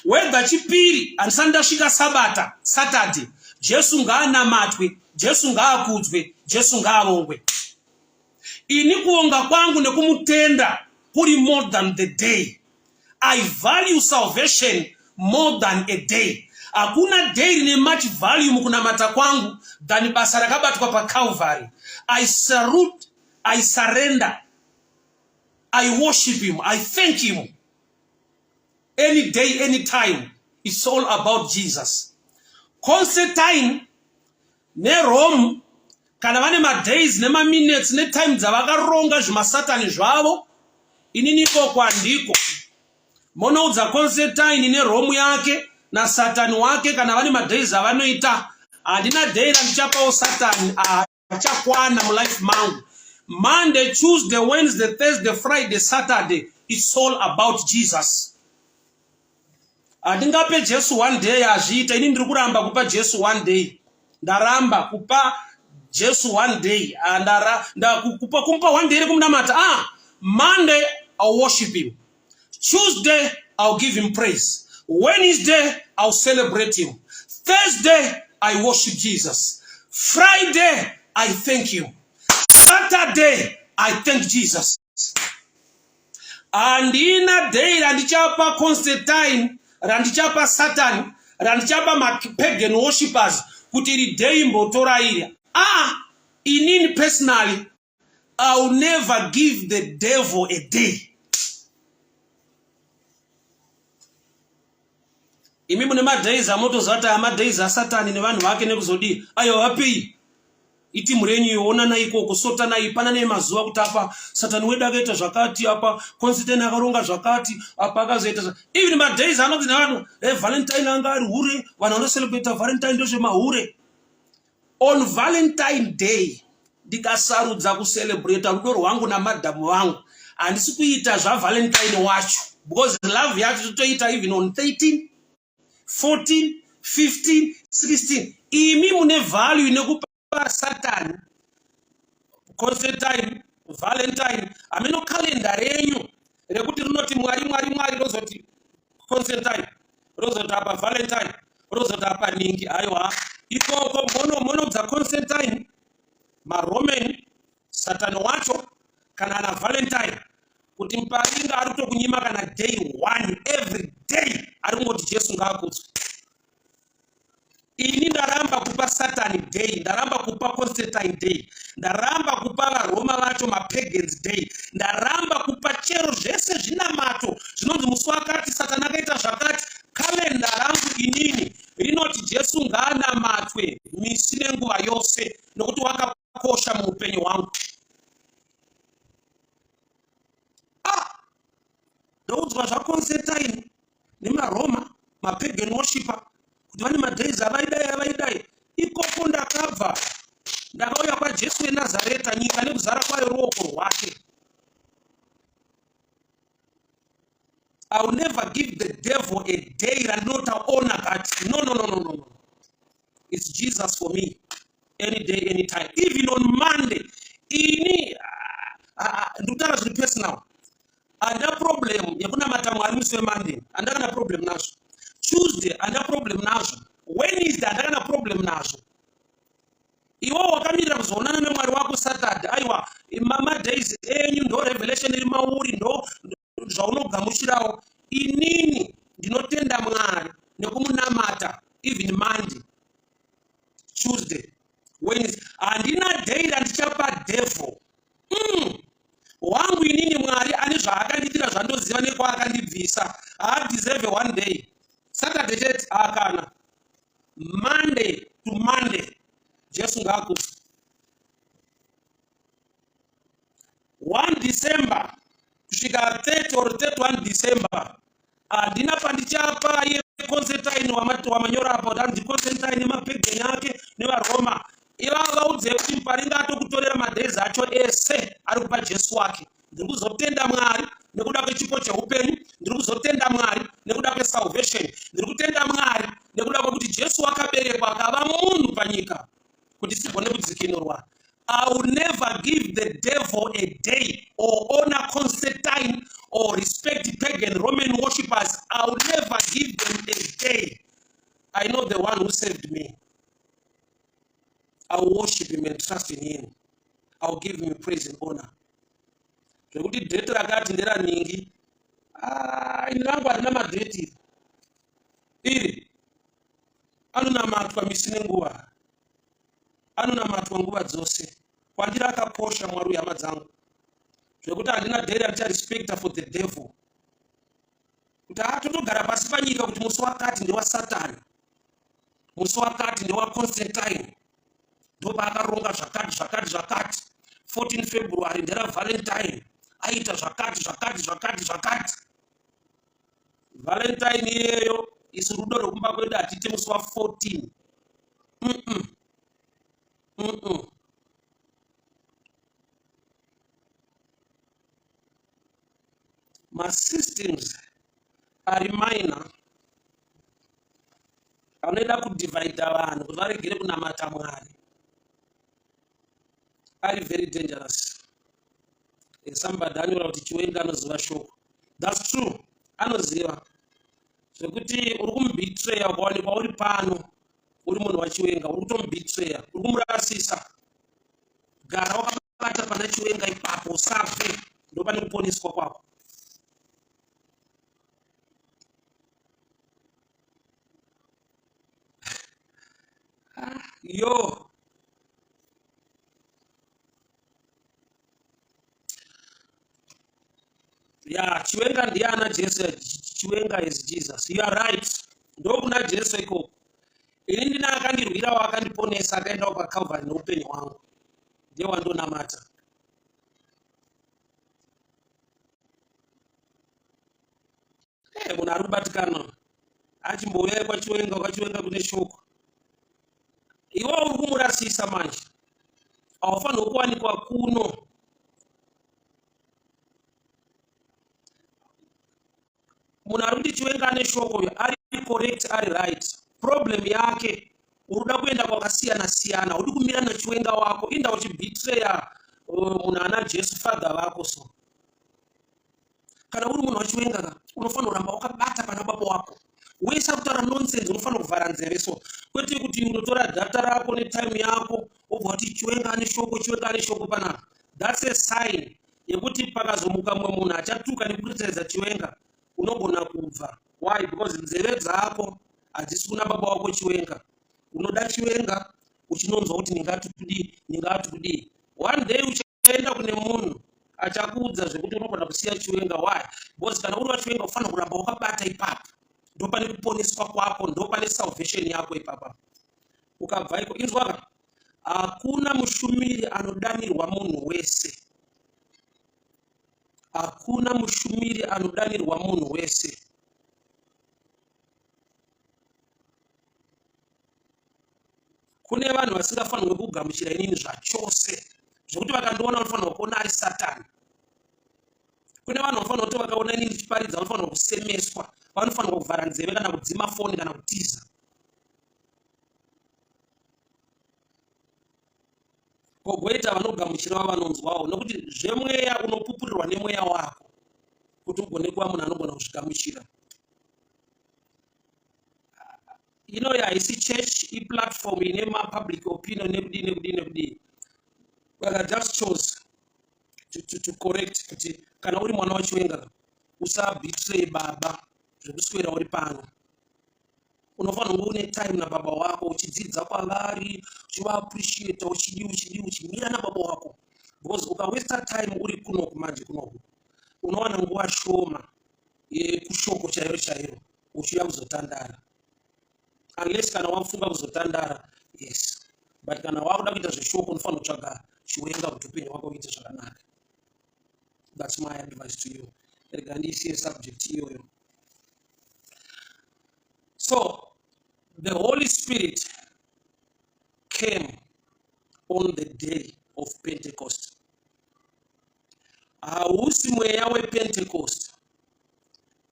Whether Chipiri handisati ndasvika Sabata, Saturday, Jesu ngaanamatwe, Jesu ngaakudzwe, Jesu ngaavongwe. Ini kuonga kwangu nekumutenda kuri more than the day. I value salvation more than a day. Hakuna day rine much value mukunamata kwangu than basa rakabatwa paCalvary. I salute, I surrender, I worship him, I thank him. Any day, any time, it's all about Jesus. Constantine neRome kana vane madays nemaminutes netime dzavakaronga zvimasatani zvavo, inini ikoko handiko. Monoudza Constantine neRome yake nasatani wake kana vane madays avanoita. Handina day randichapawo Satani achakwana mulife mangu. Monday, Tuesday, Wednesday, Thursday, Friday, Saturday, it's all about Jesus. Handingape Jesu one day, azviita. Ini ndiri kuramba kupa Jesu one day. Ndaramba kupa Jesu one day. Kupa kumupa one day rekumunamata. Ah, Monday I'll worship him, Tuesday I'll give him praise, Wednesday I'll celebrate him, Thursday I worship Jesus, Friday I thank him, Saturday I thank Jesus. Handina day randichapa Constantine, randichapa Satan, randichapa mapagan worshippers kuti iri day mbotora iri. Ah, inini personally, I will never give the devil a day. Imi mune madays amotoziva kuti aya madays aSatani nevanhu vake nekuzodii, aiwa, vapei itimu renyu iyo, onanai ikoko, sotanai, pananei mazuva kuti apa Satani wedu akaita zvakati, apa Constantine akaronga zvakati, apa akazoita. Even madays anonzi nevanhu eValentine anga ari hure, vanhu vanocelebrata Valentine ndozvemahure. On Valentine Day ndikasarudza kucelebrata rudo rwangu namadhamu vangu, handisi kuita zvaValentine wacho, because love yacho totoita even on 13, 14, 15, 16. Imi mune value nekupa Satani, Constantine, Valentine, hameno kalenda renyu rekuti rinoti Mwari, Mwari, Mwari, rozoti Constantine, rozoti apa Valentine, rozoti apa ningi. Aiwa, ikoko monodza Constantine, maRoman, Satani wacho, kana ana Valentine, kuti Muparinga ari kutokunyima kana day one. Every day ari kungoti Jesu ngaakudzwe. Ini ndaramba kupa Satani day, ndaramba kupa Constantine day, ndaramba kupa vaRoma vacho, mapagans day, ndaramba kupa chero zvese zvinamato zvinonzi musi wakati Satani akaita zvakati. Kalenda rangu inini rinoti Jesu ngaanamatwe misi nenguva yose, nokuti wakakosha muupenyu hwangu. Ah, ndoudzwa zvaConstantine nemaRoma, mapagan worshipper, kuti vane madays avaidai, avaidai. Ikoko ndakabva, ndakauya kwaJesu weNazareta. Nyika nekuzara kwayo ruoko rwake. I will never give the devil a day randinota honor that. No, no, no, no, no, no. It's Jesus for me any day, anytime, even on Monday. Ini ndikutaura zviri personal. Handina problem yekunamata Mwari musi weMonday, handina kana problem nazvo. Tuesday handina problem nazvo, Wednesday handina kana problem nazvo. Iwo wakamirira kuzoonana neMwari wako Saturday, aiwa, madays enyu ndo revelation iri mauri, ndo zvaunogamuchirawo. Inini ndinotenda Mwari nekumunamata even Monday, Tuesday, Wednesday. Handina day randichapa devil. Wangu inini Mwari ane zvaakandiitira zvandoziva nekwaakandibvisa. Haadeserve one day, Saturday chete akana. Monday to Monday, Jesu ngaakudzwe. 1 December kusvika 30 or 31 December, handina pandichapa yeConstantine wamanyora apa kuti anzi Constantine nemapegeni ake nevaRoma ivava. Vaudzei kuti Muparinga atokutorera madays acho ese, ari kupa Jesu wake. Ndiri kuzotenda Mwari nekuda kwechipo cheupenyu, ndiri kuzotenda Mwari nekuda kwesalvation, ndiri kutenda Mwari nekuda kwekuti Jesu wakaberekwa akava munhu panyika kuti tigone kudzikinurwa. I will never give the devil a day or honor Constantine or respect pagan Roman worshippers. I will never give them a day. I know the one who saved me. I will worship him and trust in him. I will give him praise and honor. Zvekuti date rakati nderaningi. Ah, ini rangu harina madheti iri. Iri anonamatwa misi nenguva, anonamatwa nguva dzose. Kwandiri akakosha Mwari uyu, hama dzangu, zvekuti handina dheri andicharespekta for the devil kuti ha totogara pasi panyika kuti musi wakati ndewasatani, musi wakati ndewaConstantine, ndopaakaronga zvakati zvakati zvakati, 14 February nderaValentine, aita zvakati zvakati zvakati zvakati. Valentine iyeyo, isu rudo rwekumba kwedu hatiite musi wa14. Masystems ari minor anoida kudivhaidha vanhu kuti varegere kunamata Mwari ari very dangerous. Somebody anyora kuti Chiwenga anoziva shoko. That's true, anoziva zvekuti uri kumubetreya. Ukawanikwa uri pano uri munhu waChiwenga, uri kutomubetreya, uri kumurasisa. Gara wakabata pana Chiwenga ipapo, usabve, ndo pane kuponeswa kwako. Yo, ya, Chiwenga ndiye ana Jesu. Chiwenga is Jesus, you are right. Ndokuna Jesu ikoko. Ini ndina akandirwirawo, akandiponesa, akaendawo paCalvary neupenyu hwangu, ndiye wandonamata. Munhu ari kubatikana achimbouya kwaChiwenga, kwaChiwenga kune shoko. Iwe uri kumurasisa manje, haufanirwi kuwanikwa kuno. Munhu ari kuti Chiwenga ane shoko uyo ari correct, ari right. Problem yake, uri kuda kuenda kwakasiyana siyana, uri kumira naChiwenga wako, inda uchibetreya munhu ana Jesu father vako. So kana uri munhu waChiwenga ka, unofanira kuramba wakabata pana baba wako. Wese akutaura nonsense unofanira kuvhara nzeve. So kwete kuti unotora data rako netime yako wobva kuti Chiwenga ane shoko, Chiwenga ane shoko panapa. That's a sign yekuti pakazomuka mumwe munhu achatuka nekucriticiza Chiwenga, unogona kubva. Why? Because nzeve dzako hadzisi kuna baba wako Chiwenga. Unoda Chiwenga uchinonzwa kuti ndingati kudii, ndingati kudii. One day uchaenda kune munhu achakuudza zvekuti unogona kusiya Chiwenga. Why? Because kana uri waChiwenga ufanira kuramba wakabata ipapo, ndo pane kuponeswa kwako, ndo pane salvation yako ipapa. Ukabva iko, inzwaka, hakuna mushumiri anodanirwa munhu wese, hakuna mushumiri anodanirwa munhu wese. Kune vanhu vasingafanirwe kugamuchira inini zvachose, zvekuti vakandiona vanofanirwa kuona ari Satani. Kune vanhu vanofanira kuti vakaona inini ndichiparidza vanofanirwa kusemeswa, vanofanirwa kuvhara nzeve kana kudzima foni kana kutiza. Kogoita vanogamuchirawo, vanonzwawo, nokuti zvemweya unopupurirwa nemweya wako kuti ugone kuva munhu anogona kuzvigamuchira. Inoyi haisi church, iplatform ine mapublic opinion nekudii nekudii nekudii, but I just chose to correct kuti kana uri mwana waChiwenga usabetray baba zvekuswera uri pano. Unofanira kunge une time nababa wako, uchidzidza kwavari, uchivaappreciata, uchidii uchidii, uchimira nababa wako, because ukawasta time uri kunoku manje, kunoku unowana nguva shoma yekushoko chairo chairo uchiuya kuzotandara, unless kana wafunga kuzotandara, yes. But kana wakuda kuita zveshoko unofanira kutsvaga Chiwenga kuti upenyu hwako uite zvakanaka. That's my advice to you. Rega ndiisiye subject iyoyo. So the Holy Spirit came on the day of Pentecost. Hausi mweya wePentecost.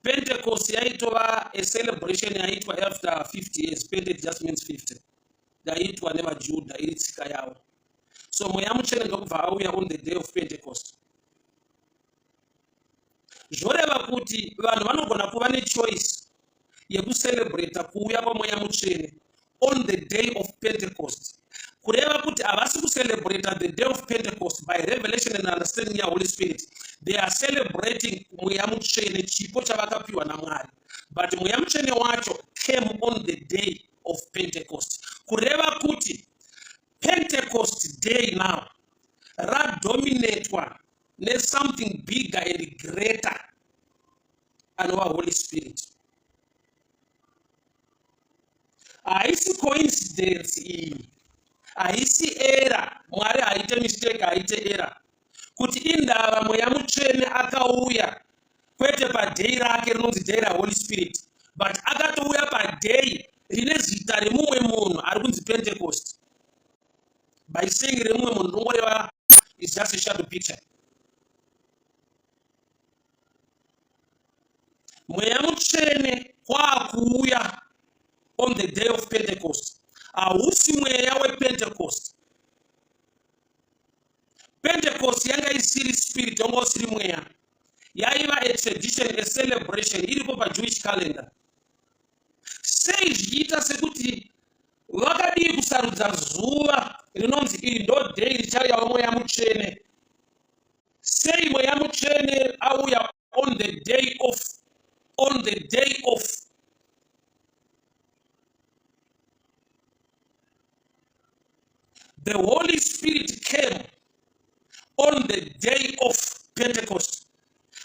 Pentecost yaitova a celebration yaiitwa after 50 years. Pente just means 50. Yaiitwa nevaJudha, iri tsika yavo. So Mweya Mutsvene ndokubva auya on the day of Pentecost. Zvoreva kuti vanhu vanogona kuva nechoice yekucelebrata kuuya kwaMweya Mutsvene on the day of Pentecost, kureva kuti havasi kucelebrata the day of Pentecost by revelation and understanding yaHoly Spirit. They are celebrating Mweya Mutsvene, chipo chavakapiwa naMwari. But Mweya Mutsvene wacho came on the day of Pentecost. Kureva kuti Pentecost day now radominatwa nesomething bigger and greater anova Holy Spirit. Haisi coincidence iyi, haisi era. Mwari haite mistake, haite era. Kuti indava Mweya Mutsvene akauya kwete paday rake rinonzi day raHoly Spirit, but akatouya paday rine zita remumwe munhu ari kunzi Pentecost. By saying remumwe munhu ndongoreva is just a shadow picture. Mweya Mutsvene kwakuuya on the day of Pentecost. Hausi mweya wePentecost. Pentecost yanga isiri spirit, wanga usiri mweya. Yaiva a tradition, a celebration iripo paJewish calendar. Sei zvichiita sekuti vakadii kusarudza zuva rinonzi iri ndo day richauyawo Mweya Mutsvene? Sei Mweya Mutsvene auya on the day of, on the day of The Holy Spirit came on the day of Pentecost.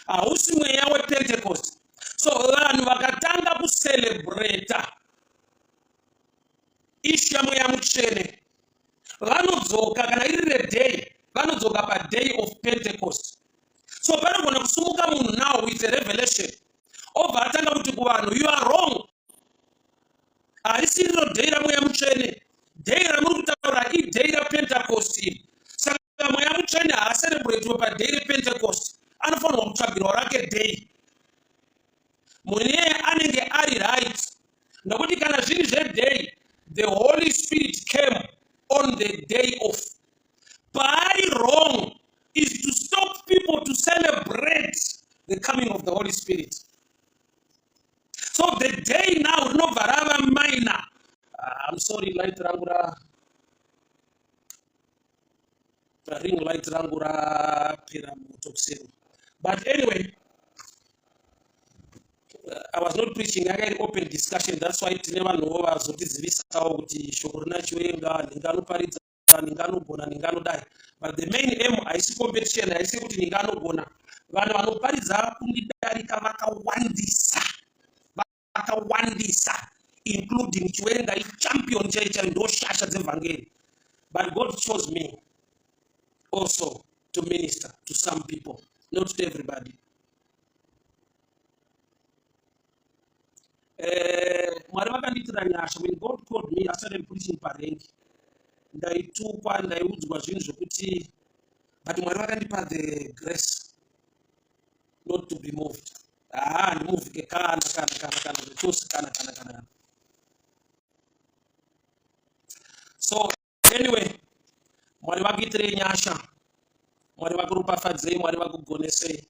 Hausi mweya wePentecost. So vanhu vakatanga kucelebrata ishu yaMweya Mutsvene vanodzoka, kana iri reday, vanodzoka paday of Pentecost. So panogona kusumuka munhu now with a revelation, obva atanga kuti kuvanhu, you are wrong, harisiriro day raMweya Mutsvene. Day ramuri kutaura iday raPentecost iri. Saka Mweya Mutsvene haacerebratwe paday rePentecost, anofanirwa kutsvagirwa rake day. Munhu iyeye anenge ari right, nokuti kana zviri zveday, the Holy Spirit came on the day of. Paari wrong is to stop people to celebrate the coming of the Holy Spirit. So the day now rinobva rava minor. I'm sorry, light rangu ra ring light rangu rapera moto kuseri. But anyway, I was not preaching, yanga iri open discussion. That's why tine vanhuwo vazotizivisawo kuti shoko rina Chiwenga, nhinga anoparidza, nhinga anogona, nhinga anodai. But the main aim haisi competition, haisi kuti nhinga anogona. Vanhu vanoparidza kundidarika vakawandisa, vakawandisa, including Chiwenga, ichampion chai chai, ndoshasha dzevhangeri. But God chose me also to minister to some people, not to everybody. Mwari vakandiitira nyasha. When God called me, I started preaching parengi. Ndaitukwa, ndaiudzwa zvinhu zvekuti, but Mwari vakandipa the grace not to be moved. Haa, handimuvhike kana kana kana kana zvachose, kana kana kana kana. So anyway, Mwari vakuitirei nyasha, Mwari vakuropafadzei, Mwari vakugonesei.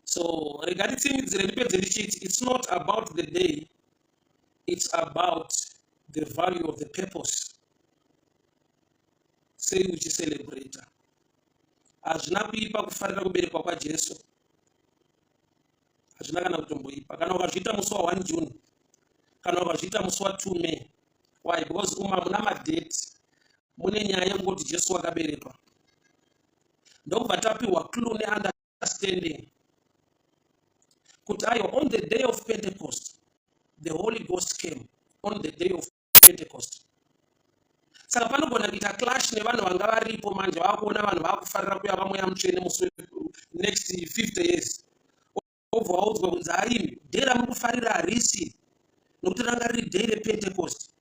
So rega nditsimidzire, ndipedze ndichiti it's not about the day, it's about the value of the purpose. Sei uchicelebrata? Hazvina kuipa kufarira kuberekwa kwaJesu, hazvina kana kutomboipa. Kana ukazviita musi wa 1 June, kana ukazviita musi wa 2 May. Why? Because umu hamuna madate, mune nyaya yekungoti Jesu wakaberekwa, ndokubva tapiwa clue neunderstanding kuti aiwa, on the day of Pentecost the Holy Ghost came on the day of Pentecost. Saka panogona kuita clash nevanhu vanga varipo manje, vakuona vanhu vakufarira kuya vaMweya Mutsvene musi next 50 years, obva waudzwa kunzi aimi, day ramuri kufarira harisi, nokuti ranga riri day rePentecost.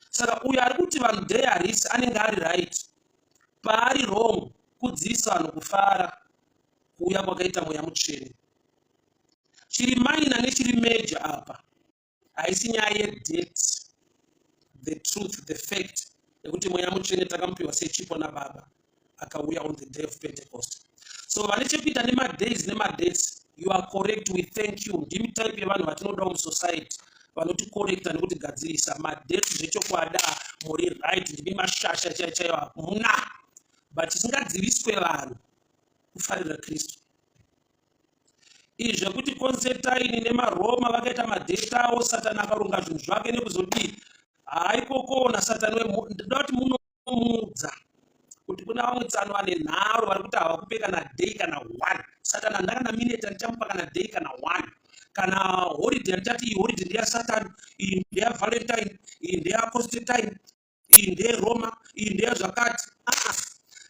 Saka uyo ari kuti vanhu day harisi anenge ari right. Paari wrong kudzivisa vanhu kufara kuuya kwakaita Mweya Mutsvene. Chiri minor nechiri major apa haisi nyaya yedate, the truth, the fact yekuti Mweya Mutsvene takamupiwa sechipo naBaba, akauya on the day of Pentecost. So vane chekuita nemadays nemadates, you are correct, we thank you. Ndimi type yevanhu vatinodawo musociety, vanoticorrecta nekutigadzirisa madates. Zvechokwadi muri right, ndimi mashasha chaiyo chaiyo, hamuna. But tisingadziviswe vanhu kufarira Kristu. Izvi zvekuti Constantine nemaRoma vakaita madheta avo, Satani akaronga zvinhu zvake nekuzodii, haikoko naSatani. Ndoda kuti munomuudza kuti kuna vamwe tsano vane nharo vari kuti havakupe kana day kana one. Satani handina kana minute andichamupa kana day kana one kana holiday. Handichati iyi holiday ndeyaSatani, iyi ndeyaValentine, iyi ndeyaConstantine, iyi ndeyeroma, iyi ndeyazvakati. Aa,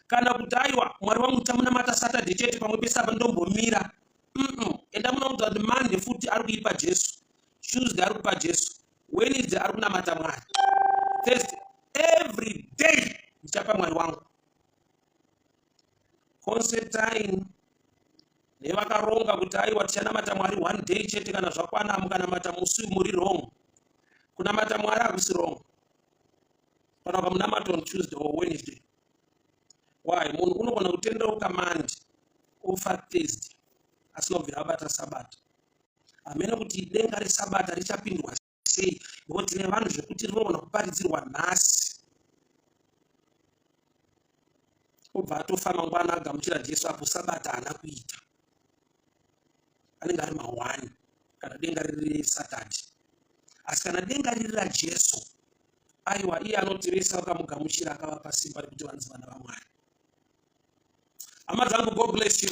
kana kuti aiwa, Mwari wangu tamunamata Saturday chete, pamwe pese apa ndombomira. Enda munoudza kuti Monday futi ari kuipa Jesu, Tuesday ari kupa Jesu, Wednesday ari kunamata Mwari, Thursday, every day ndichapa Mwari wangu. Constantine nevakaronga kuti aiwa, tichanamata Mwari one day chete, kana zvakwana mukanamata musi muri wrong. Kunamata Mwari hakusi wrong kana ukamunamata on Tuesday or Wednesday. Why? Munhu unogona kutendeuka Monday, ofa Thursday asina kubvira abata Sabata. Hamene kuti denga resabata richapindwa sei, nokuti tine vanhu zvekuti rinogona kuparidzirwa nhasi, obva atofa mangwana agamuchira Jesu, apo Sabata haana kuita, anenge ari mahwani kana denga riri reSaturday. Asi kana denga riri raJesu, aiwa, iye anoti vese vakamugamuchira akavapa simba rekuti vanzi vana vaMwari. Hama dzangu, God bless you,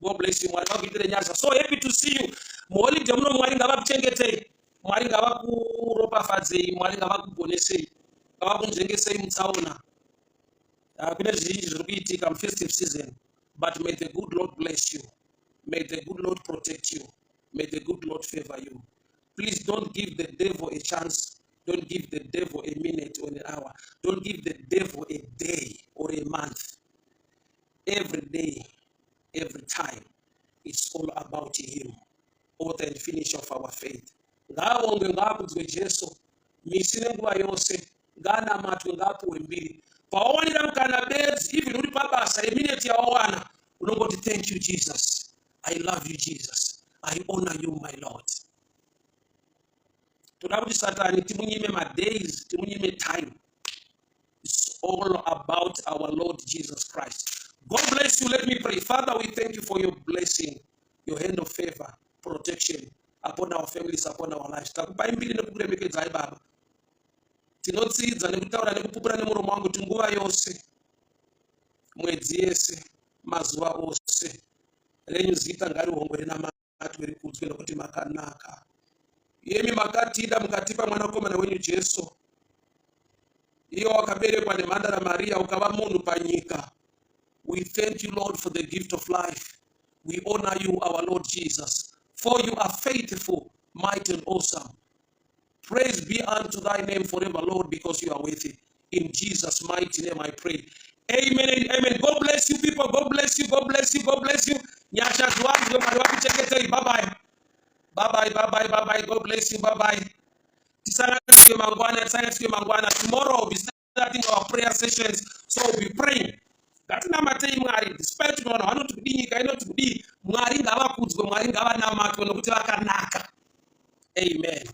God bless you. Mwari vakuitire nyasha. So happy to see you muholiday muno. Mwari ngavakuchengetei, Mwari ngavakuropafadzei, Mwari ngavakugonesei, ngavakunzvengesei mutsaona. Kune zvizhinji zviri kuitika mufestive season, but may the good Lord bless you, may the good Lord protect you, may the good Lord favor you. Please don't give the devil a chance. Don't give the devil a minute or an hour. Don't give the devil a day or a month. Every day, every time, it's all about him, author and finisher of our faith. Ngaavongwe, ngaakudzwe Jesu misi nenguva yose. Ngaanamatwe, ngaapuwe mbiri. Pawawanira mukana bedzi, even uri pabasa, yemineti yawawana, unongoti, "Thank you, Jesus. I love you, Jesus. I honor you, my Lord." Toda kuti Satani timunyime madays, timunyime time. It's all about our Lord Jesus Christ. God bless you. Let me pray. Father, we thank you for your blessing, your hand of favor, protection upon our families, upon our lives. Takupai mbiri nekukuremekedzai, Baba. Tinotsidza nekutaura nekupupura nemuromo wangu kuti nguva yose, mwedzi yese, mazuva ose, renyu zita ngarihongwe, rinamatwe, rikudzwe, nekuti makanaka. Iyemi makatida, mukatipa Mwanakomana wenyu Jesu, iye wakaberekwa nemhandara Mariya, ukava munhu panyika. We thank you, Lord, for the gift of life. We honor you, our Lord Jesus, for you are faithful, mighty and awesome. Praise be unto thy name forever, Lord, because you are worthy. In Jesus' mighty name I pray. Amen and amen. God bless you, people. God bless you. God bless you. God bless you. Nyasha dziwanzwe. Mwari vakuchengetei. Bye bye. Bye bye. Bye bye. Bye bye. God bless you. Bye bye. Tisanganiswe mangwana. Tisanganiswe mangwana. Tomorrow we'll be starting our prayer sessions. So we'll be praying. Ngatinamatei Mwari despite kuti vanhu vanoti kudii, nyika inoti kudii. Mwari ngavakudzwe, Mwari ngavanamatwe, nokuti vakanaka. Amen.